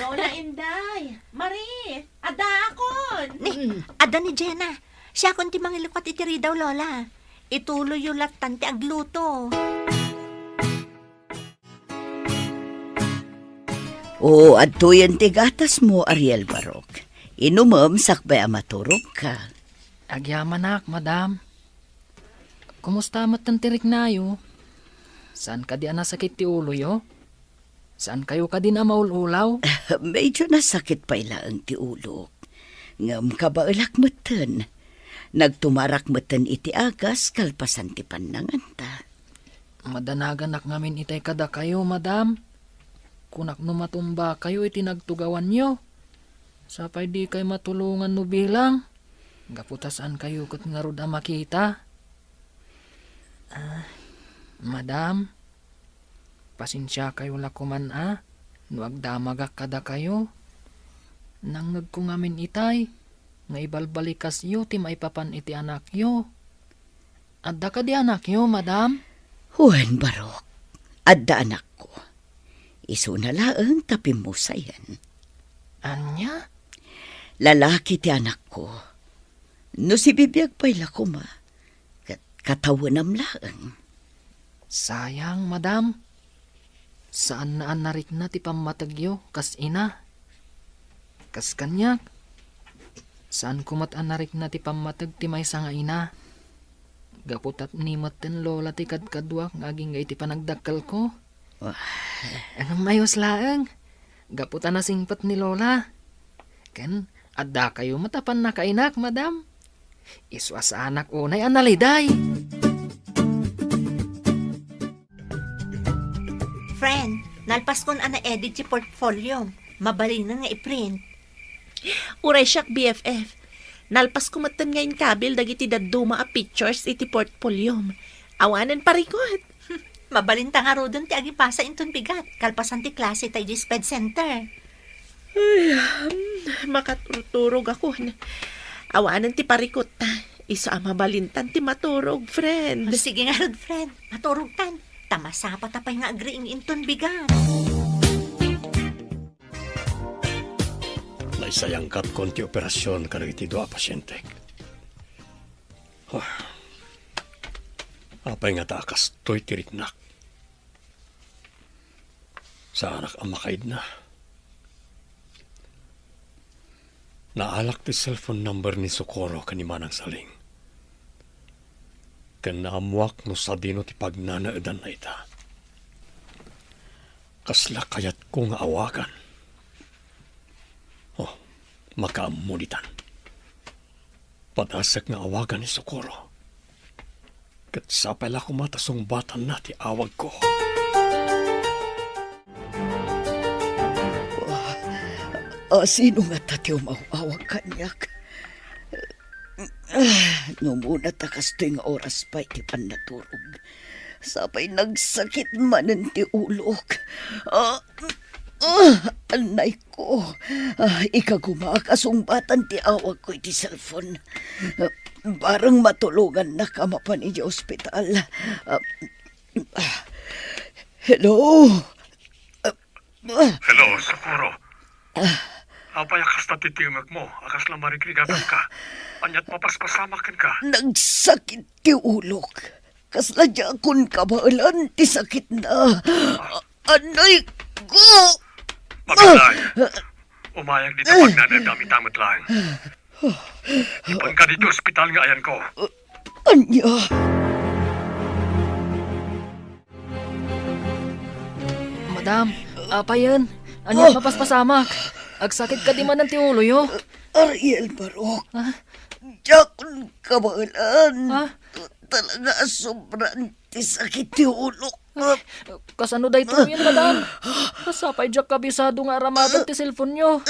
Lola Inday, Marie, addaakon! Ni, mm, adda ni Jenna. Siakon ti mangilukat iti ridaw, Lola. Ituloyyo lattan ti agluto. Oo, adtoyen ti gatasmo, Ariel Barok. Inumem sakbay a maturogka. Agyamanak, madam. Kumusta metten ti riknayo? Saan kadi a nasakit ti uloyo? Saan kayo kadi a maul-ulaw? Medyo nasakit pay laeng ti ulok. Ngem kabaelak metten. Nagtumarak metten iti agas kalpasan ti pannanganta. Madanaganak ngamin itay kadakayo, madam. Kunak no matumbakayo iti nagtugawanyo. Sapay dikay matulongan no bilang. Gapu ta saan kayo ket ngarud a makita. Ah, madam, pasensiakayo la koman a no agdamagak kadakayo. Nangngegko ngamin itay nga ibalbalikasyo ti maipapan iti anakyo. Adda kadi anakyo, madam? Wen, Barok, adda anakko. Isuna laeng ta pimmusayen. Ania? Lalaki ti anakko. No sibibiag pay la koma, ket katawenam laeng. Sayang, madam. Saanna a narikna ti pammategyo kas ina. Kas kaniak, saanko met a narikna ti pammateg ti maysa nga ina. Gapu ta ni metten lola ti kadkaduak nga agingga iti panagdakkelko. Wah. Ngem mayos laeng. Gapu ta nasingpet ni lola. Ken, addakayo met a pannakainak, madam. Isu a saanak unay a naliday. Friend, nalpaskon a na-edit ti portfolio. Mabalinen nga i-print. Uray siak, B F F. Nalpasko metten nga inkabil dagiti dadduma a pictures iti portfoliom. Awanen parikut. Mabalin ta ngaruden ti agipasa inton bigat, kalpasan ti klase ta idiay sped center. Ay, hmm, makaturturog ako. Awanen ti parikut. Isu a mabalintan ti maturog, friend. Sige ngarud, friend. Maturogtan. Ta masapata pay nga agriing inton bigat. Naisayangkatkon ti operasion kadagiti dua a pasientek. Ah. Apay ngata a kastoy ti riknak? Saanak a makaidna. Naalak ti cellphone number ni Socorro ken ni Manang Saling. Ken naammoak no sadino ti pagnanaedanna ita. Kasla kayatko nga awagan. Oh, makaammo ditan. Padasek nga awagan ni Socorro. Ket sapay la koma ta sungbatanna ti awagko. Ah, sino ngata ti umaw-awag kaniak? Ah, no muna ta kastoy nga oras pay ti pannaturog. Sapay nagsakit manen ti ulok. Ah, ah, anay ko. Ah, ikagumaak a sungbatan ti awagko iti cellphone. Ah, bareng matulongannak a mapan idiay ospital. Ah, ah. Hello? Ah, ah. Hello, Socorro. Ah. Apay a kasta ti tingekmo a kasla marigrigatanka? Ania't mapaspasamak kenka? Nagsakit ti ulok. Kasla diakon kabaelan ti sakitna. Ah. Anay ko! Mabilay. Umayag dita pagnanaedam ita met laeng. Ipanka ditoy ospital nga ayanko. Ania? Madam, apayen, ania mapaspasamak? Agsakit kadi manen ti uloyo? Ariel Barok. Ah? Diakon kabaelan. Ah? Talaga a sobran ti sakit ti ulok. Kasano daytoyen, madam? Sapay diak kabisado nga aramaten ti cellphone-yo.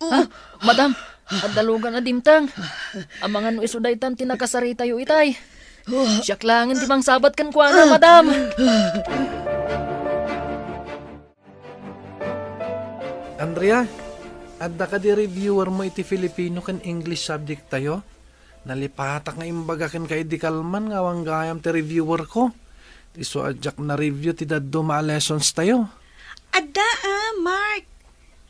Ah, madam, adda lugan a dimteng. Amangan no isu daytan ti nakasaritayo itay. Siak laengen ti mangsabat kenkuana, madam. Andrea, adda kadi reviewer mo iti Filipino ken English subject tayo? Nalipatak nga imbaga kenka idi kalman nga awan gayam ti reviewer ko. Isu a diak na-review ti dadduma a lessons tayo. Adda, ah, Mark.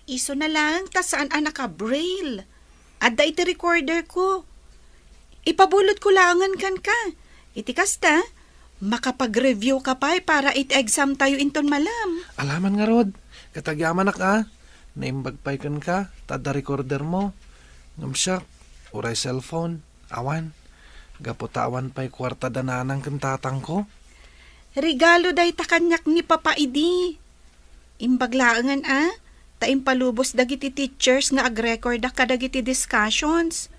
Isu na laeng ta saan a naka-braille. Adda iti recorder ko. Ipabulot ko laengen kenka. Iti kasta, makapag-review ka pay para iti exam tayo inton malam. Alaman ngarud, ket agyamanak a, naimbag pay kenka, ta adda recorder mo. Ngem siak, uray cellphone, awan. Gapu ta awan pay kuarta da nanang ken tatangko. Regalo dayta kaniak ni Papa idi. Imbag laengen a, ta impalubos dagiti teachers nga agrekorda kadagiti discussions.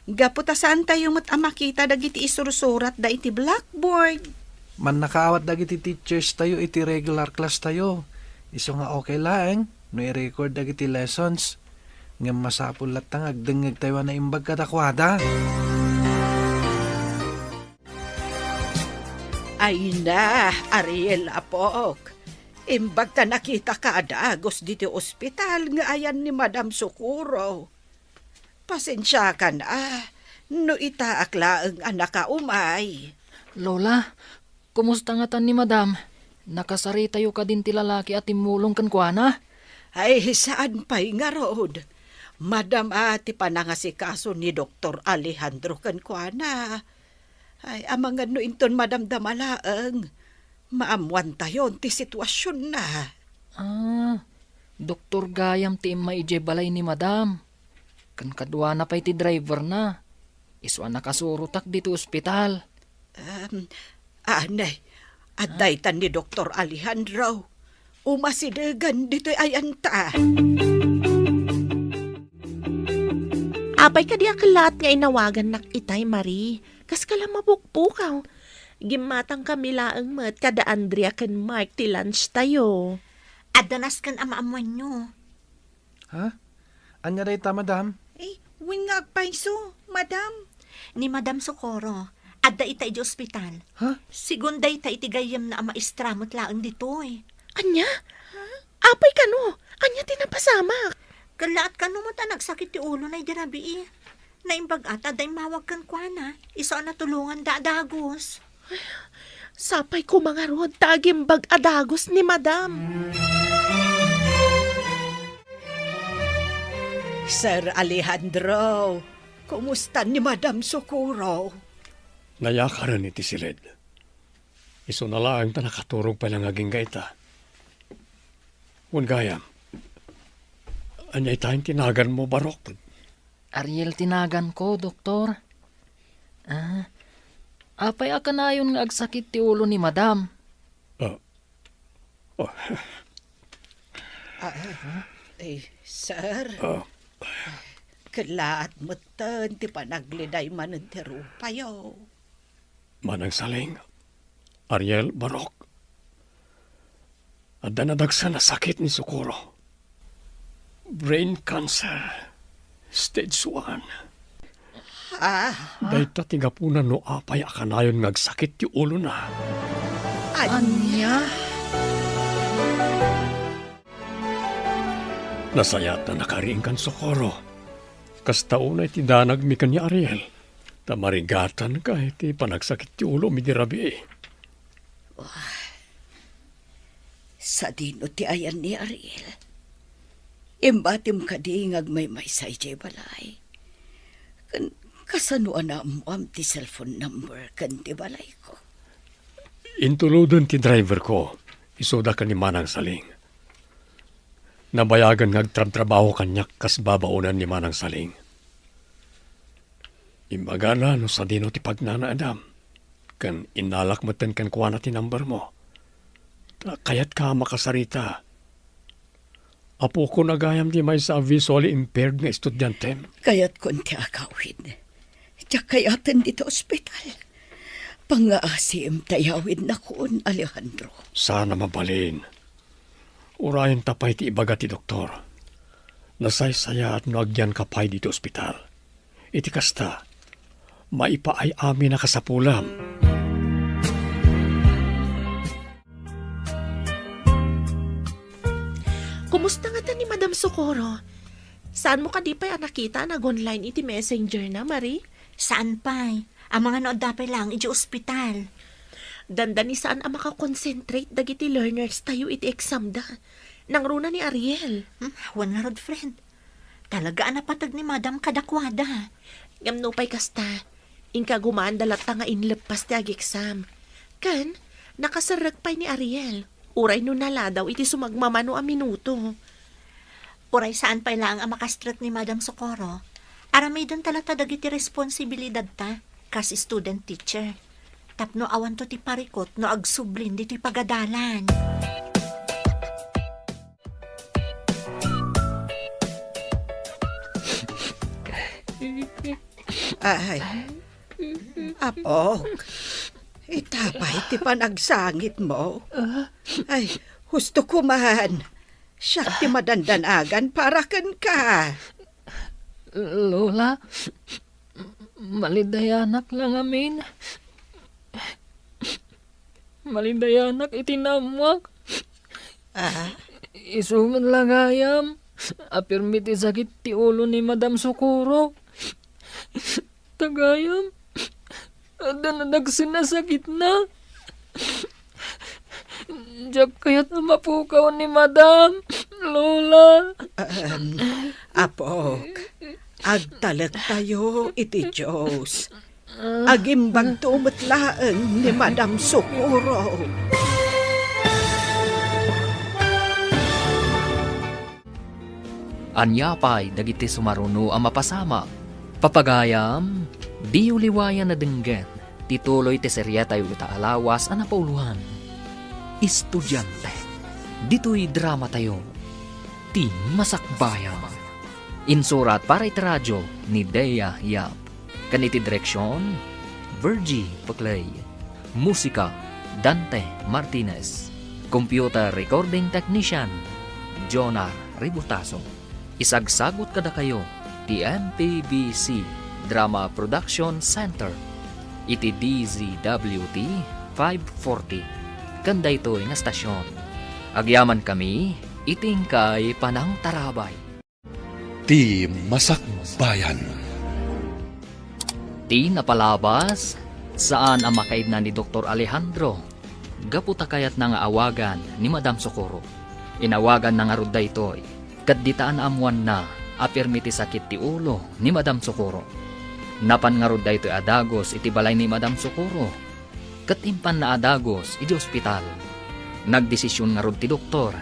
Gapu ta saantayo met a makita dagiti isursuratda iti blackboard. Mannakaawat dagiti teachers tayo iti regular class tayo. Isu nga okay laeng no i-record dagiti lessons. Ngem masapul latta nga agdengngegtayo a naimbag kadakuada. Ay na, Ariel, apok. Imbag ta nakitaka a dagus ditoy ospital nga ayan ni Madam Socorro. Pasensiakan a, no itaak laeng a nakaumay. Lola, kumusta ngatan ni Madam? Nakasaritayo kadin ti lalaki a timmulong kenkuana? Ay, saan pay ngarud. Madam a ti panangasikaso ni Doktor Alejandro kenkuana. Ay, amangan no inton madamdama laeng, maammoantayon ti situasionna. Ah, doktor gayam ti immay idiay balay ni Madam. Ken kaduana pay ti driverna. Isu a nakasurotak ditoy ospital. Um, anay, adda itan ni Doktor Alejandro. Umasidegan ditoy ayanta. Apay kadi a kellaat nga inawagannak itay, Marie? Kaskala mapukpukaw. Gimmatangkami laeng met kada Andrea ken Mark ti lunch tayo. Adda nasken a maammuanyo. Ha? Ania dayta, madam? Eh, wen nga agpayso, madam. Ni Madam Socorro, adda ita idiay ospital. Ha? Sigun dayta iti gayyemna a maestra met laeng ditoy. Ania? Ha? Apay kano? Ania ti napasamak? Kellaat kano met a nagsakit ti ulona idi rabii. Naimbag-at a da immawag kenkuana, isu a natulonganda a dagus. Sapay koma ngarud ta agimbag a dagus ni Madam. Sir Alejandro, kumusta ni Madam Socorro? Nayakaren iti siled. Isuna laeng ta nakaturog pay nga agingga ita. Wen gayam, ania ita ti naganmo, Barok? Ariel ti naganko, Doktor. Ah, apay a kanayon nga agsakit ti ulo ni Madam? Ah, oh. Ah, eh, sir. Ah. Kellaat metten ti panagliday manen ti rupayo. Manang Saling, Ariel, Barok. Adda nadagsen a sakit ni Socorro. Brain cancer, stage one. Ah? Dayta ti gapuna no apay a kanayon nga agsakit ti ulona. Ania? Nasayaat a nakariingkan, Socorro. Kasta unay ti danagmi ken ni Ariel. Ta marigatanka iti panagsakit ti ulomi idi rabii. Wah, sadino ti ayan ni Ariel? Imbatim kadi nga agmaymaysa idiay balay? Ken kasano a naammoam ti cellphone number ken ti balayko? Intuloden ti driverko, isuda ken ni Manang Saling. Nabayagen nga agtrabtrabaho kaniak kas babaonen ni Manang Saling. Imbagana no sadino ti pagnanaedam, ken innalak metten kenkuana ti numbermo. Ta kayatka a makasarita. Apokon a gayam ti maysa a visually impaired nga estudiantem. Kayatkon ti agawid. Diak kayaten ditoy ospital. Pangngaasiim ta iyawidnakon, Alejandro. Saan a mabalin. Urayenta pay ti ibaga ti doktor. Nasaysayaat no agyanka pay ditoy ospital. Iti kasta, maipaay-amin a kasapulam. Kumusta ngata ni Madam Socorro? Saanmo kadi pay a nakita a nag-online iti messenger na, Marie? Saan pay. Amangan no adda pay laeng idiay ospital. Dandani saan a makakonsentrate dagiti learners tayo iti exam da. Nangruna ni Ariel. Hmm, wen ngarud, friend. Talaga a napateg ni Madam kadakuada. Ngem nupay kasta, inkagumaanda latta nga inleppas ti ag-exam. Ken, nakaserrek pay ni Ariel. Uray no naladaw iti sumagmamano a minuto. Uray saan pay laeng a makastrek ni Madam Socorro, aramidenta latta dagiti responsibilidadta kas student teacher. Tapno awanto ti parikut no agsublin ditoy pagadalan. Ay, apok, ita pay ti panagsangitmo? Ay, husto ko man. Siak ti madandanagan para kenka. Lola, malidayanak la ngamin. Malidayanak iti naammoak. Ah? Isu met la gayam a pirmi ti sakit ti ulo ni Madam Socorro. Ta gayam, adda nadagsen a sakitna. Diak kayat a mapukaw ni Madam, Lola. Ahem. Apok, agtalektayo iti Dios. Agimbagto met laeng ni Madam Socorro. Ania pay dagiti sumaruno a mapasamak? Papagayam, diyo liwayan a denggen ti tuloy ti seriatayo ita a lawas a napauloan. Estudiante, ditoy dramatayo, Ti Masakbayan. Insurat para iti radio ni Dea Yap. Ken iti direksion, Virgie Peclay. Musika, Dante Martinez. Computer recording technician, Jonar Ributaso. Isagsagut kadakayo ti M P B C Drama Production Center iti D Z W T five forty ken daytoy nga stasyon. Agyamankami iti inkay panangtarabay. Ti Masakbayan. Ti napalabas, saan a makaidna ni Doktor Alejandro gapu ta kayatna nga awagan ni Madam Socorro. Inawaganna ngarud daytoy, ket dita a naammoanna a pirmi ti sakit ti ulo ni Madam Socorro. Napan ngarud daytoy a dagus iti balay ni Madam Socorro, ket impanna a dagus idi ospital. Nagdesision ngarud ti doktor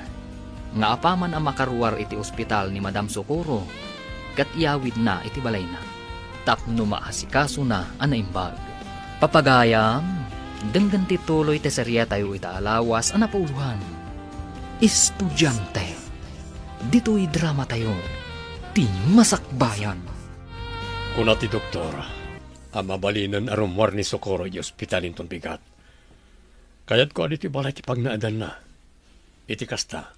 nga apaman a makaruar iti ospital ni Madam Socorro ket iyawidna iti balayna tapno maasikasona a naimbag. Papagayam, denggen ti tuloy ti serietayo ita a lawas a napauloan, Estudiante. Ditoy dramatayo, ti masakbayan. Kuna ti doktor, a mabalinen a rummuar ni Socorro iti ospital inton bigat. Kayatko a ditoy balay ti pagnaedanna. Iti kasta,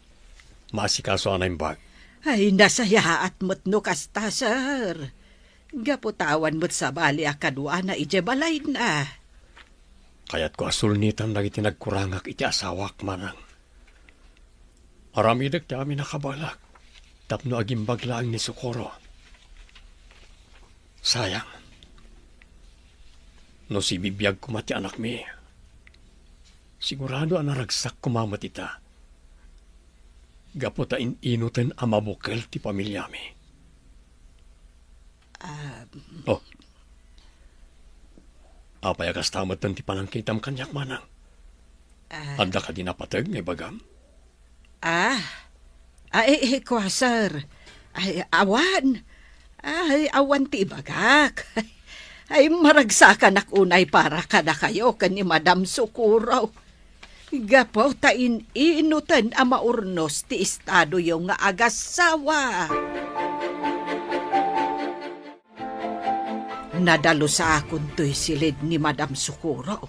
maasikaso a naimbag. Ay, nasayaat met no kasta, sir. Gapu ta awan met sabali a kaduana idiay balayna. Kayatko a sulnitan dagiti nagkurangak iti asawak, manang. Aramidek ti amin a kabaelak tapno agimbag laeng ni Socorro. Sayang. No sibibiag koma ti anakmi, sigurado a naragsak koma met ita. Gapu ta in-inuten a mabukel ti pamiliami. Ah, Oh. Apay a kasta metten ti panangkitam kaniak, manang? Ah. Adda kadi napateg nga ibagam? Ah, ay, eh, kua, sir. Ay, awan. Ay, awan ti ibagak. Ay, maragsakanak unay para kadakayo ken ni Madam Socorro. Gapu ta in-inuten a maurnos ti estadoyo nga agassawa. Nadalus a kuntoy silid ni Madam Socorro.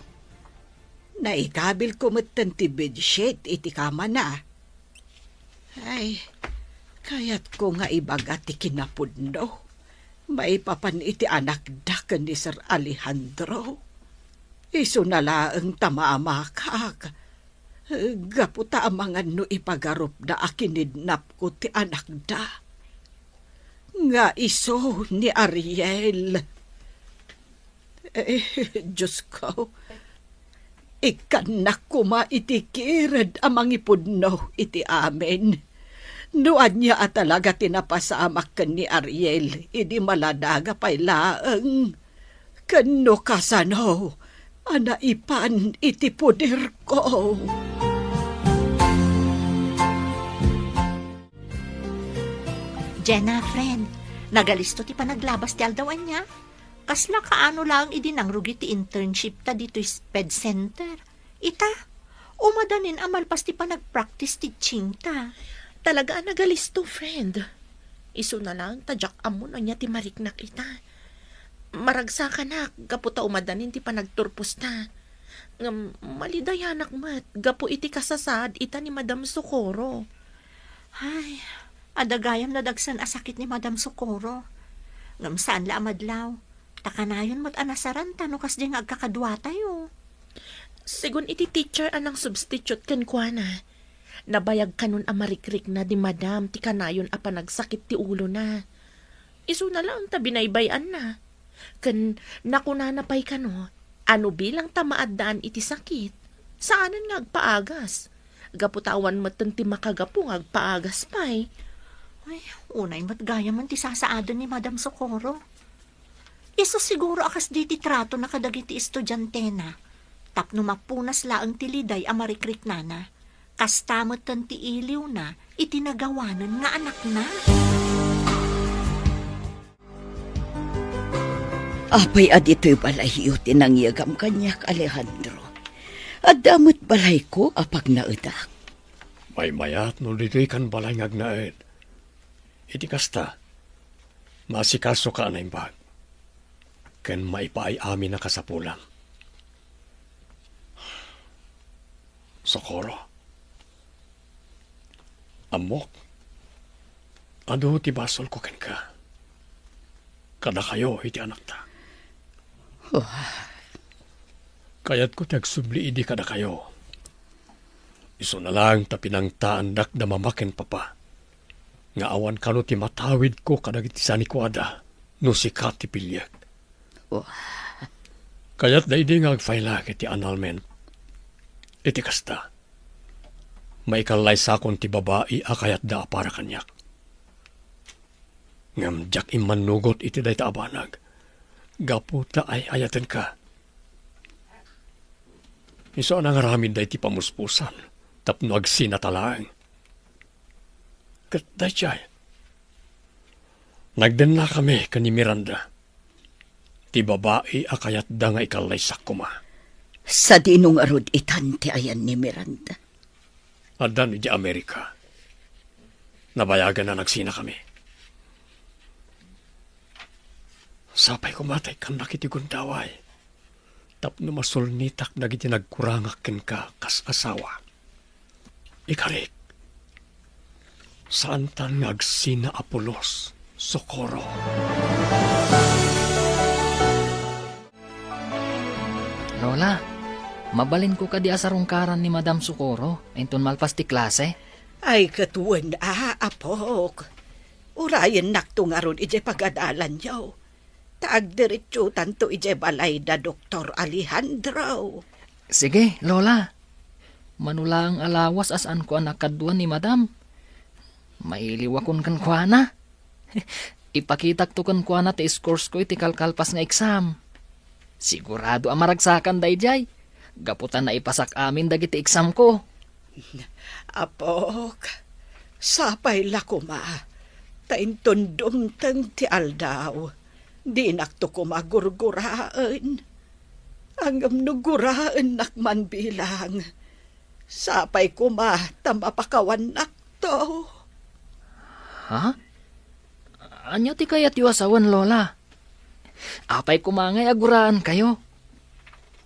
Naikabilko metten ti bedsheet iti kamana. Ay, kayatko nga ibaga ti kinapudno maipapan iti anakda ken ni Sir Alejandro. Isuna laeng ta maamakak. Gapu ta amangan no ipagarupda a kinidnapko ti anakda nga isu ni Ariel. Eh, Diosko, ikkannak koma iti kired a mangipudno iti amin. No ania a talaga ti napasamak ken ni Ariel idi maladaga pay laeng. Ken no kasano a naipan iti poderko. Jenna, friend, nagalisto ti panaglabas ti aldaw ania? Kasla kaano laeng idi nangrugi ti internship ta ditoy sped center. Ita, umadanin a malpas ti panagpractice teaching ta. Talaga a nagalisto, friend. Isuna laeng ta diak ammo no ania ti mariknak ita. Maragsakanak gapu ta umadanin ti panagturposta. Ngem malidayanak met gapu iti kasasaad ita ni Madam Socorro. Ay, adda gayam nadagsen a sakit ni Madam Socorro. Ngem saan la a madlaw. Ta kanayon met a nasaranta no kasdi nga agkakaduatayo. Segun iti teacher a nangsubstitute kenkuana, nabayag kanon a marikrikna ni Madam ti kanayon a panagsakit ti ulona. Isuna laeng ta binaybay-anna. Ken nakunana pay kano a no bilang ta maaddaan iti sakit, saanen nga agpaagas. Gapu ta awan metten ti makagapu nga agpaagas pay. Ay, unay met gayamen ti sasaaden ni Madam Socorro. Isu siguro a kasdi ti tratona kadagiti estudiantena, tapno mapunas laeng ti liday a marikriknana, kasta metten ti iliwna iti nagawanen nga anakna. Apay a ditoy balayyo ti nangyegam kaniak, Alejandro? Adda met balayko a pagnaedak. Maymayat no ditoy kan balay nga agnaed. Iti kasta, maasikasoka a naimbag, ken maipaay amin a kasapulam. Socorro, ammok, adu ti basolko kenka, kadakayo iti anakta. Oh. Kayatko ti agsubli idi kadakayo. Isuna laeng ta pinangtaandak da mama ken papa, nga awan kano ti matawidko kadagiti sanikuada no sika ti piliek. Apo. Kayatda idi nga agfaylak iti annulment. Iti kasta, maikallaysakon ti babai a kayatda a para kaniak. Ngem diak immannugot iti dayta a banag, gapu ta ay-ayatenka. Isu a nangaramid daytoy pamuspusan tapno agsinata laeng. Ket daydiay, nagdennakami ken ni Miranda, ti babai a kayatda nga ikallaysak koma. Sadino ngarud itan ti ayan ni Miranda? Addan idiay Amerika. Nabayagan a nagsinakami. Sapay koma ta ikkannak iti gundaway tapno masulnitak dagiti nagkurangak kenka kas asawa. Ikarik, saantan nga agsina a pulos, Socorro. Lola, mabalinko kadi a sarungkaran ni Madam Socorro inton malpas ti klase? Ay, ket wen a, apok. Urayennakto ngarud idiay pagadalanyo. Ta agdiretsotanto idiay balay da Doktor Alejandro. Sige, Lola. Mano laeng a lawas a saanko a nakaduan ni Madam. Mailiwakon kenkuana. Ipakitakto kenkuana ti scores ko iti kalkalpas nga exam. Sigurado a maragsakan daydiay, gapu ta naipasak amin dagiti exam ko. Apok, sapay la koma, ta inton dumteng ti aldaw, dinakto koma gurguraen. Ngem no guraennak man bilang, sapay koma ta mapakawannakto. Ha? Ania ti kayatyo a sawen, Lola? Apay koma ngay a guraenkayo?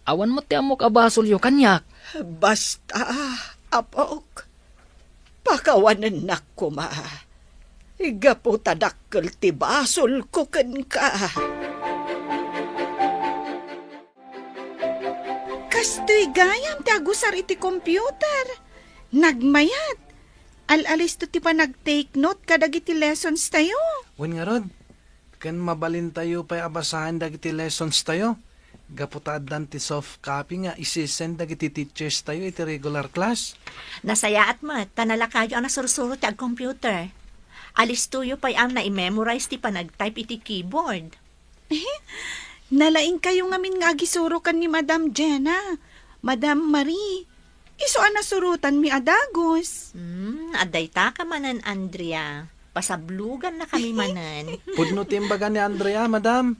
Awan met ti ammok a basolyo kaniak. Basta, apok, pakawanennak koma. Gapu ta dakkel ti basolko kenka. Kastoy gayam ti agusar iti computer. Nagmayat. Al-alisto ti panag-take note kadagiti lessons tayo. Wen ngarud, ken mabalintayo pay a basaen dagiti lessons tayo. Gapu ta addan ti soft copy nga isi-send dagiti teachers tayo iti regular class. Nasayaat met, ta nalakayo a nasursuro ti ag-computer. Alistoyo pay a nai-memorize ti panag-type iti keyboard. Nalaingkayo ngamin nga agisuro ken ni Madam Jenna, Madam Marie. Isu a nasurotanmi a dagus. Hmm, adda ita ka manen, Andrea. Pasablogannakami manen. Pudno ti imbaga ni Andrea, Madam.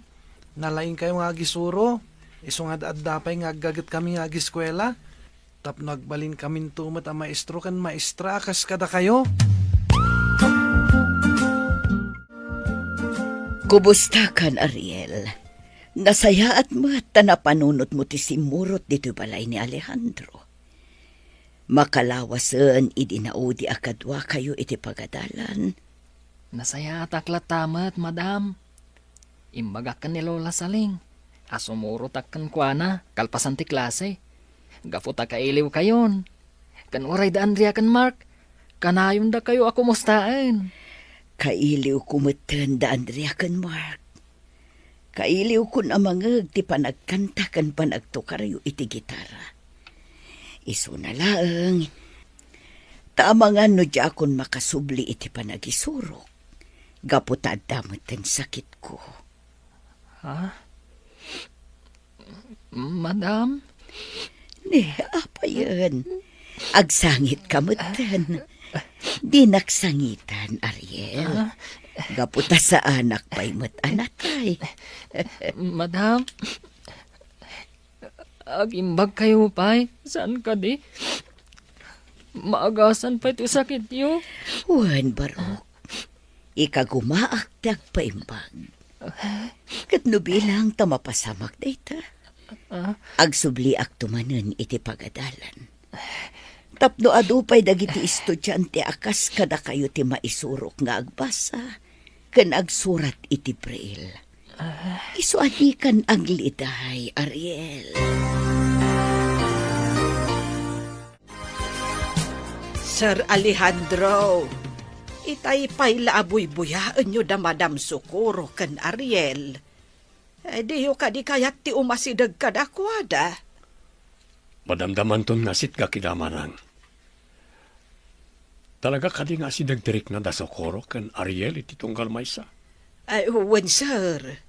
Nalaingkayo nga agisuro. Isu nga adda pay nga aggagetkami nga agiskuela. Tapno agbalinkaminto met a maestro ken maestra a kas kadakayo. Kumustakan, Ariel? Nasayaat met ta napanunotmo ti simmurot ditoy balay ni Alejandro. Makalawasen idi naudi a kaduakayo iti pagadalan. Nasayaatak latta met, Madam. Imbagak ken ni Lola Saling a sumurotak kenkuana kalpasan ti klase. Gapu ta kailiwkayon. Ken uray da Andrea ken Mark, kanayondakayo a kumustaen. Kailiwko metten da Andrea ken Mark. Kailiwkon a mangngeg ti panagkanta ken panagtukaryo iti gitara. Isuna laeng, ta amangan no diakon makasubli iti panagisurok, gapu ta adda metten sakitko. Ha? Madam? Ni, apayen. Agsangitka metten. Dinak sangitan, Ariel. Ah. Gapu ta saanak pay met a natay. Madam, agimbagkayo pay, saan kadi? Maagasan pay ti sakityo. Wen, barok. Ikagumaak ti agpaimbag. Ket no bilang ta mapasamak dayta, ah, agsubliakto manen iti pagadalan. Tapno adu pay dagiti estudiante a kas kadakayo ti maisurok nga agbasa ken agsurat iti braille. Ah. Isu a dikan agliday, Ariel. Sir Alejandro, itay pay la a buybuyaenyo da Madam Socorro ken Ariel. Eh, diyo kadi kayat ti umasideg kadakuada? Madamdamanton nga sitgak ida, manang. Talaga kadi nga asideg ti rikna da Socorro ken Ariel iti tunggal maysa? Ay, wen, sir.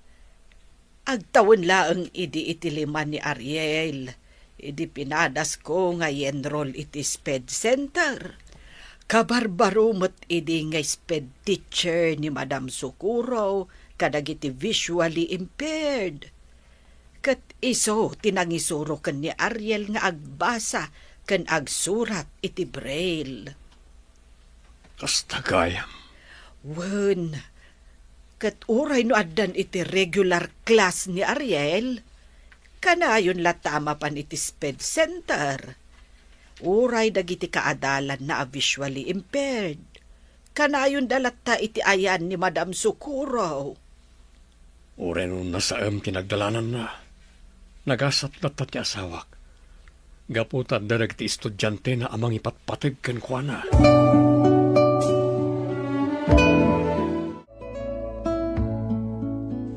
Agtawen laeng idi iti lima ni Ariel, idi pinadasko nga i-enroll iti SPED Center. Kabarbaro met idi nga SPED teacher ni Madam Socorro kadagiti visually impaired. Ket isu ti nangisuro ken ni Ariel nga agbasa ken agsurat iti Braille. Kasta gayam. Wen, ket uray no addan iti regular class ni Ariel, kanayon latta a mapan iti SPED Center. Uray dagiti kaadalanna a visually impaired, kanayonda latta iti ayan ni Madam Socorro. Uray no nasaem ti nagdalananna, nagasat latta ti asawak, gapu ta adda dagiti estudiantena a mangipatpateg kenkuana.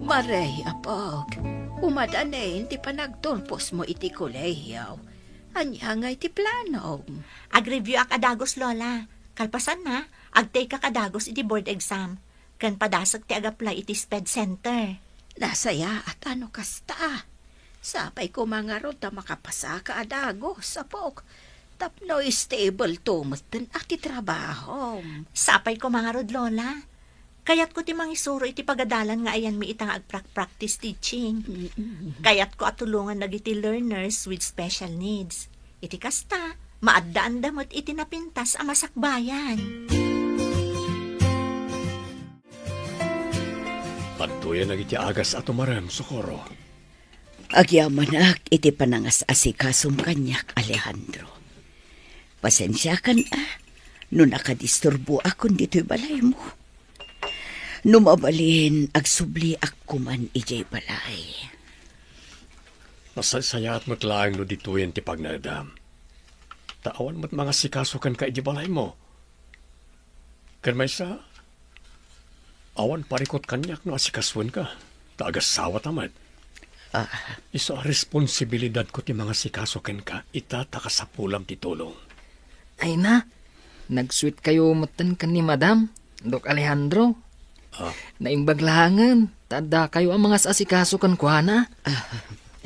Maray, apok, umadanin ti panagturposmo iti kolehiyo. Ania ngay ti planom? Ag-review ak a dagus, Lola. Kalpasanna, agtake ak a dagus iti board exam. Ken padasek ti ag-apply iti SPED Center. Nasayaat a no kasta. Sapay koma ngarud ta makapasaka a dagus, apok. Tapno stable to metten a ti trabahom. Sapay koma ngarud, Lola. Kayatko ti mangisuro iti pagadalan nga ayanmi ita nga agprak-practice teaching. Mm-mm. Kayatko a tulongan dagiti learners with special needs. Iti kasta, maaddaanda met iti napintas a masakbayan. Adtoyen dagiti agas a tumarem, Socorro. Agyamanak iti panangas-asikasom kaniak, Alejandro. Pasensiakan a no nakadisturboakon ditoy balaymo. No mabalin, agsubliak koman idiay balay. Nasaysayaat met laeng no ditoyen ti pagnaedam. Ta awan met mangasikaso kenka idiay balaymo. Ken maysa, awan parikut kaniak no asikasoenka, ta agasawata met. Ah. Isu a responsibilidadko ti mangasikaso kenka ita ta kasapulam ti tulong. Ay na, nagsuitkayo metten ken ni Madam, Doc Alejandro. Ah. Naimbag laengen, ta addakayo a mangas-asikaso kenkuana. Ah.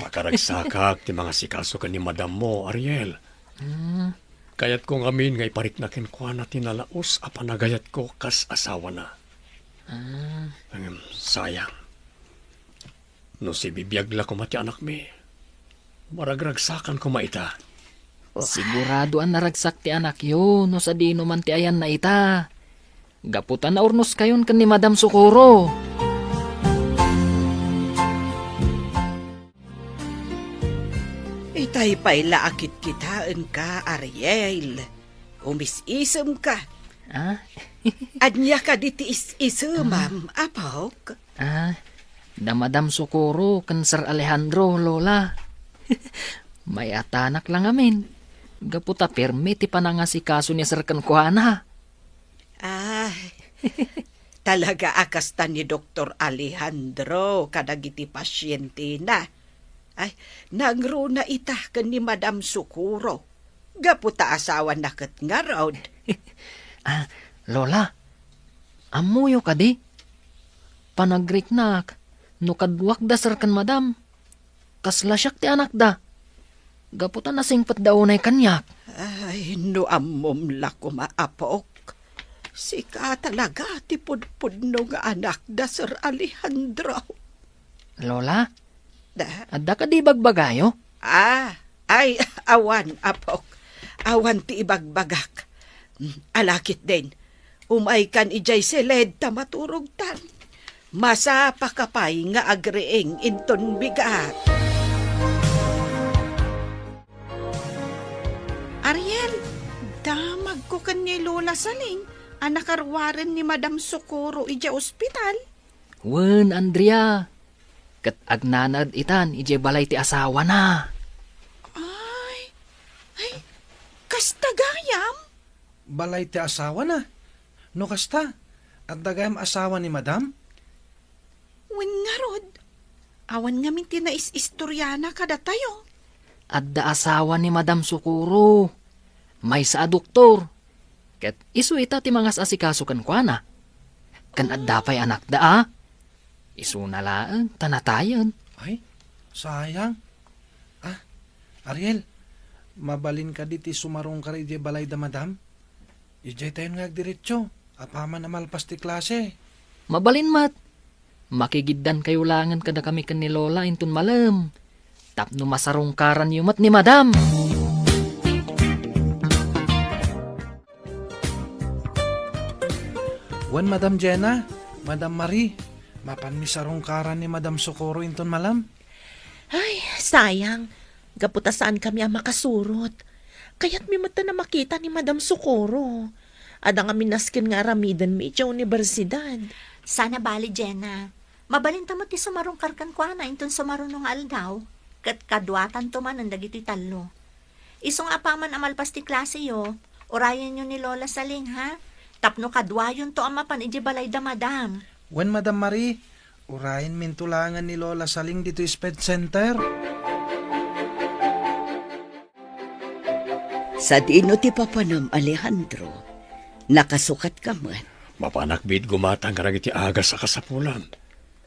Pakaragsakak ti mangasikaso ken ni Madammo, Ariel. Hmm. Kayatko ngamin nga iparikna kenkuana ti nalaus a panagayatko kas asawana. Ah. Ngem, sayang. No sibibiag la koma ti anakmi, maragragsakan koma ita. Sigurado a naragsak ti anakyo no sadino man ti ayanna ita. Gapu ta naurnoskayon ken ni Madam Socorro. Itay pay la a kitkitaenka, Ariel. Umis-isemka. Ah? Ania kadi ti is-isemam, apok? Ah, da Madam Socorro ken Sir Alejandro, Lola. Mayatanak la ngamin. Gapu ta permi ti panangasikaso ni Sir kenkuana. Ay, talaga a kasta ni Doktor Alejandro kadagiti pasientena. Ay, nangruna ita ken ni Madam Socorro. Gapu ta asawana ket ngarud. Ah, Lola, ammoyo kadi? Panagriknak, no kaduak da Sir ken Madam, kasla siak ti anakda. Gapu ta nasingpetda unay kaniak. Ay, no ammom la koma, apok. Sika talaga ti pudpudno nga anak da Sir Alejandro. Lola, da? Adda kadi bagbagayo? Ah, ay, awan, apok. Awan ti ibagbagak. Mm, alakit din. Umaykan idiay siled ta maturogtan. Masapaka pay nga agriing inton bigat. Ariel, damagko ken ni Lola Saling a nakaruaren ni Madam Socorro idiay ospital. Wen, Andrea. Ket agnanaed itan idiay balay ti asawana. Ay, ay, kasta gayam? Balay ti asawana? No kasta, adda gayam asawa ni Madam? Wen ngarud, Awan ngamin ti nais-istoriana kadatayo. Adda asawa ni Madam Socorro. Maysa a doktor. Ket isu ita ti mangas-asikaso kenkuana. Ken adda pay anakda a. Isuna laeng ta natayen. Ay, sayang. Ah, Ariel, mabalin kadi ti sumarungkar idiay balay da Madam? Idiay tayon nga agdiretso, apaman a malpas ti klase. Mabalin met. Makigiddankayo laengen kadakami ken ni Lola inton malem, tapno masarungkaranyo met ni Madam. Wen, Madam Jenna, Madam Marie, mapanmi sarungkaran ni Madam Socorro inton malem? Ay, sayang. Gapu ta saankami a makasurot. Kayatmi met a makita ni Madam Socorro. Adda ngamin nasken nga aramidenmi idiay universidad. Saan a bali, Jenna. Mabalinta met ti sumarungkar kenkuana inton sumaruno nga aldaw, ket kaduatanto manen dagiti tallo. Isu nga apaman a malpas ti klaseyo, urayenyo ni Lola Saling, ha? Tapno kaduayonto a mapan idiay balay da Madam. Wen, Madam Marie, urayenminto laengen ni Lola Saling ditoy Sped Center. Sadino ti papanam, Alejandro? Nakasukatka met? Mapanak biit gumatang kadagiti agas a kasapulan.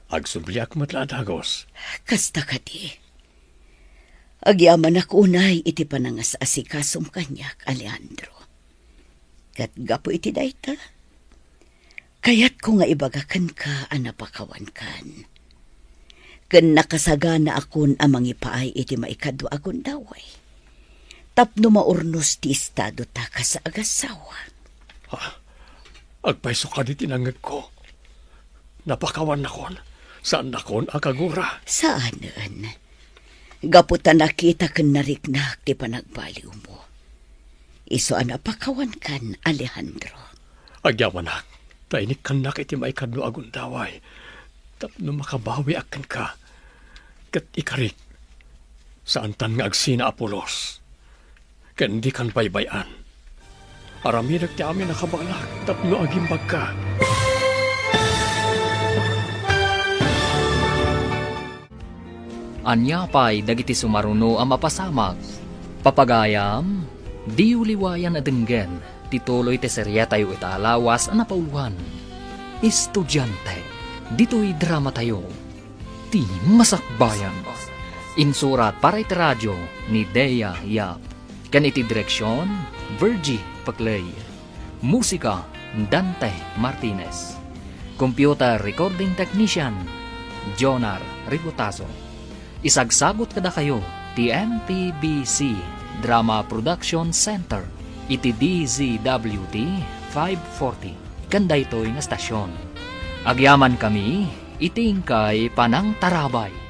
Agsubliak met la a dagus. Kasta kadi. Agyamanak unay iti panangas-asikasom kaniak, Alejandro. Ket gapu iti dayta, kayatko nga ibaga kenka a napakawankan. Ken nakasaganaakon a mangipaay iti maikadua a gundaway tapno maurnos ti estadota kas agassawa. Ah, agpayso kadi ti nangngegko. Napakawannakon, saannakon a kagura. Saanen. Gapu ta nakita ken nariknak ti panagbaliwmo. Isu a napakawankan, Alejandro. Agyamanak, ta inikkannak iti maikadua a gundaway tapno makabawiak kenka. Ket ikarik, saantan nga agsina a pulos. Ken dikan baybay-an. Aramidek ti amin a kabaelak tapno agimbagka. Ania pay dagiti sumaruno a mapasamak? Papagayam, diyo liwayan a denggen ti tuloy ti seriatayo ita a lawas a napauloan. Estudiante, ditoy dramatayo. Ti Masakbayan. Insurat para iti radio ni Dea Yap. Ken iti direksion, Virgie Paclay. Musika, Dante Martinez. Computer recording technician, Jonar Rigotazo. Isagsagot kadakayo ti M P B C Drama Production Center iti D Z W T five forty ken daytoy nga stasyon. Agyamankami iti inkay panangtarabay.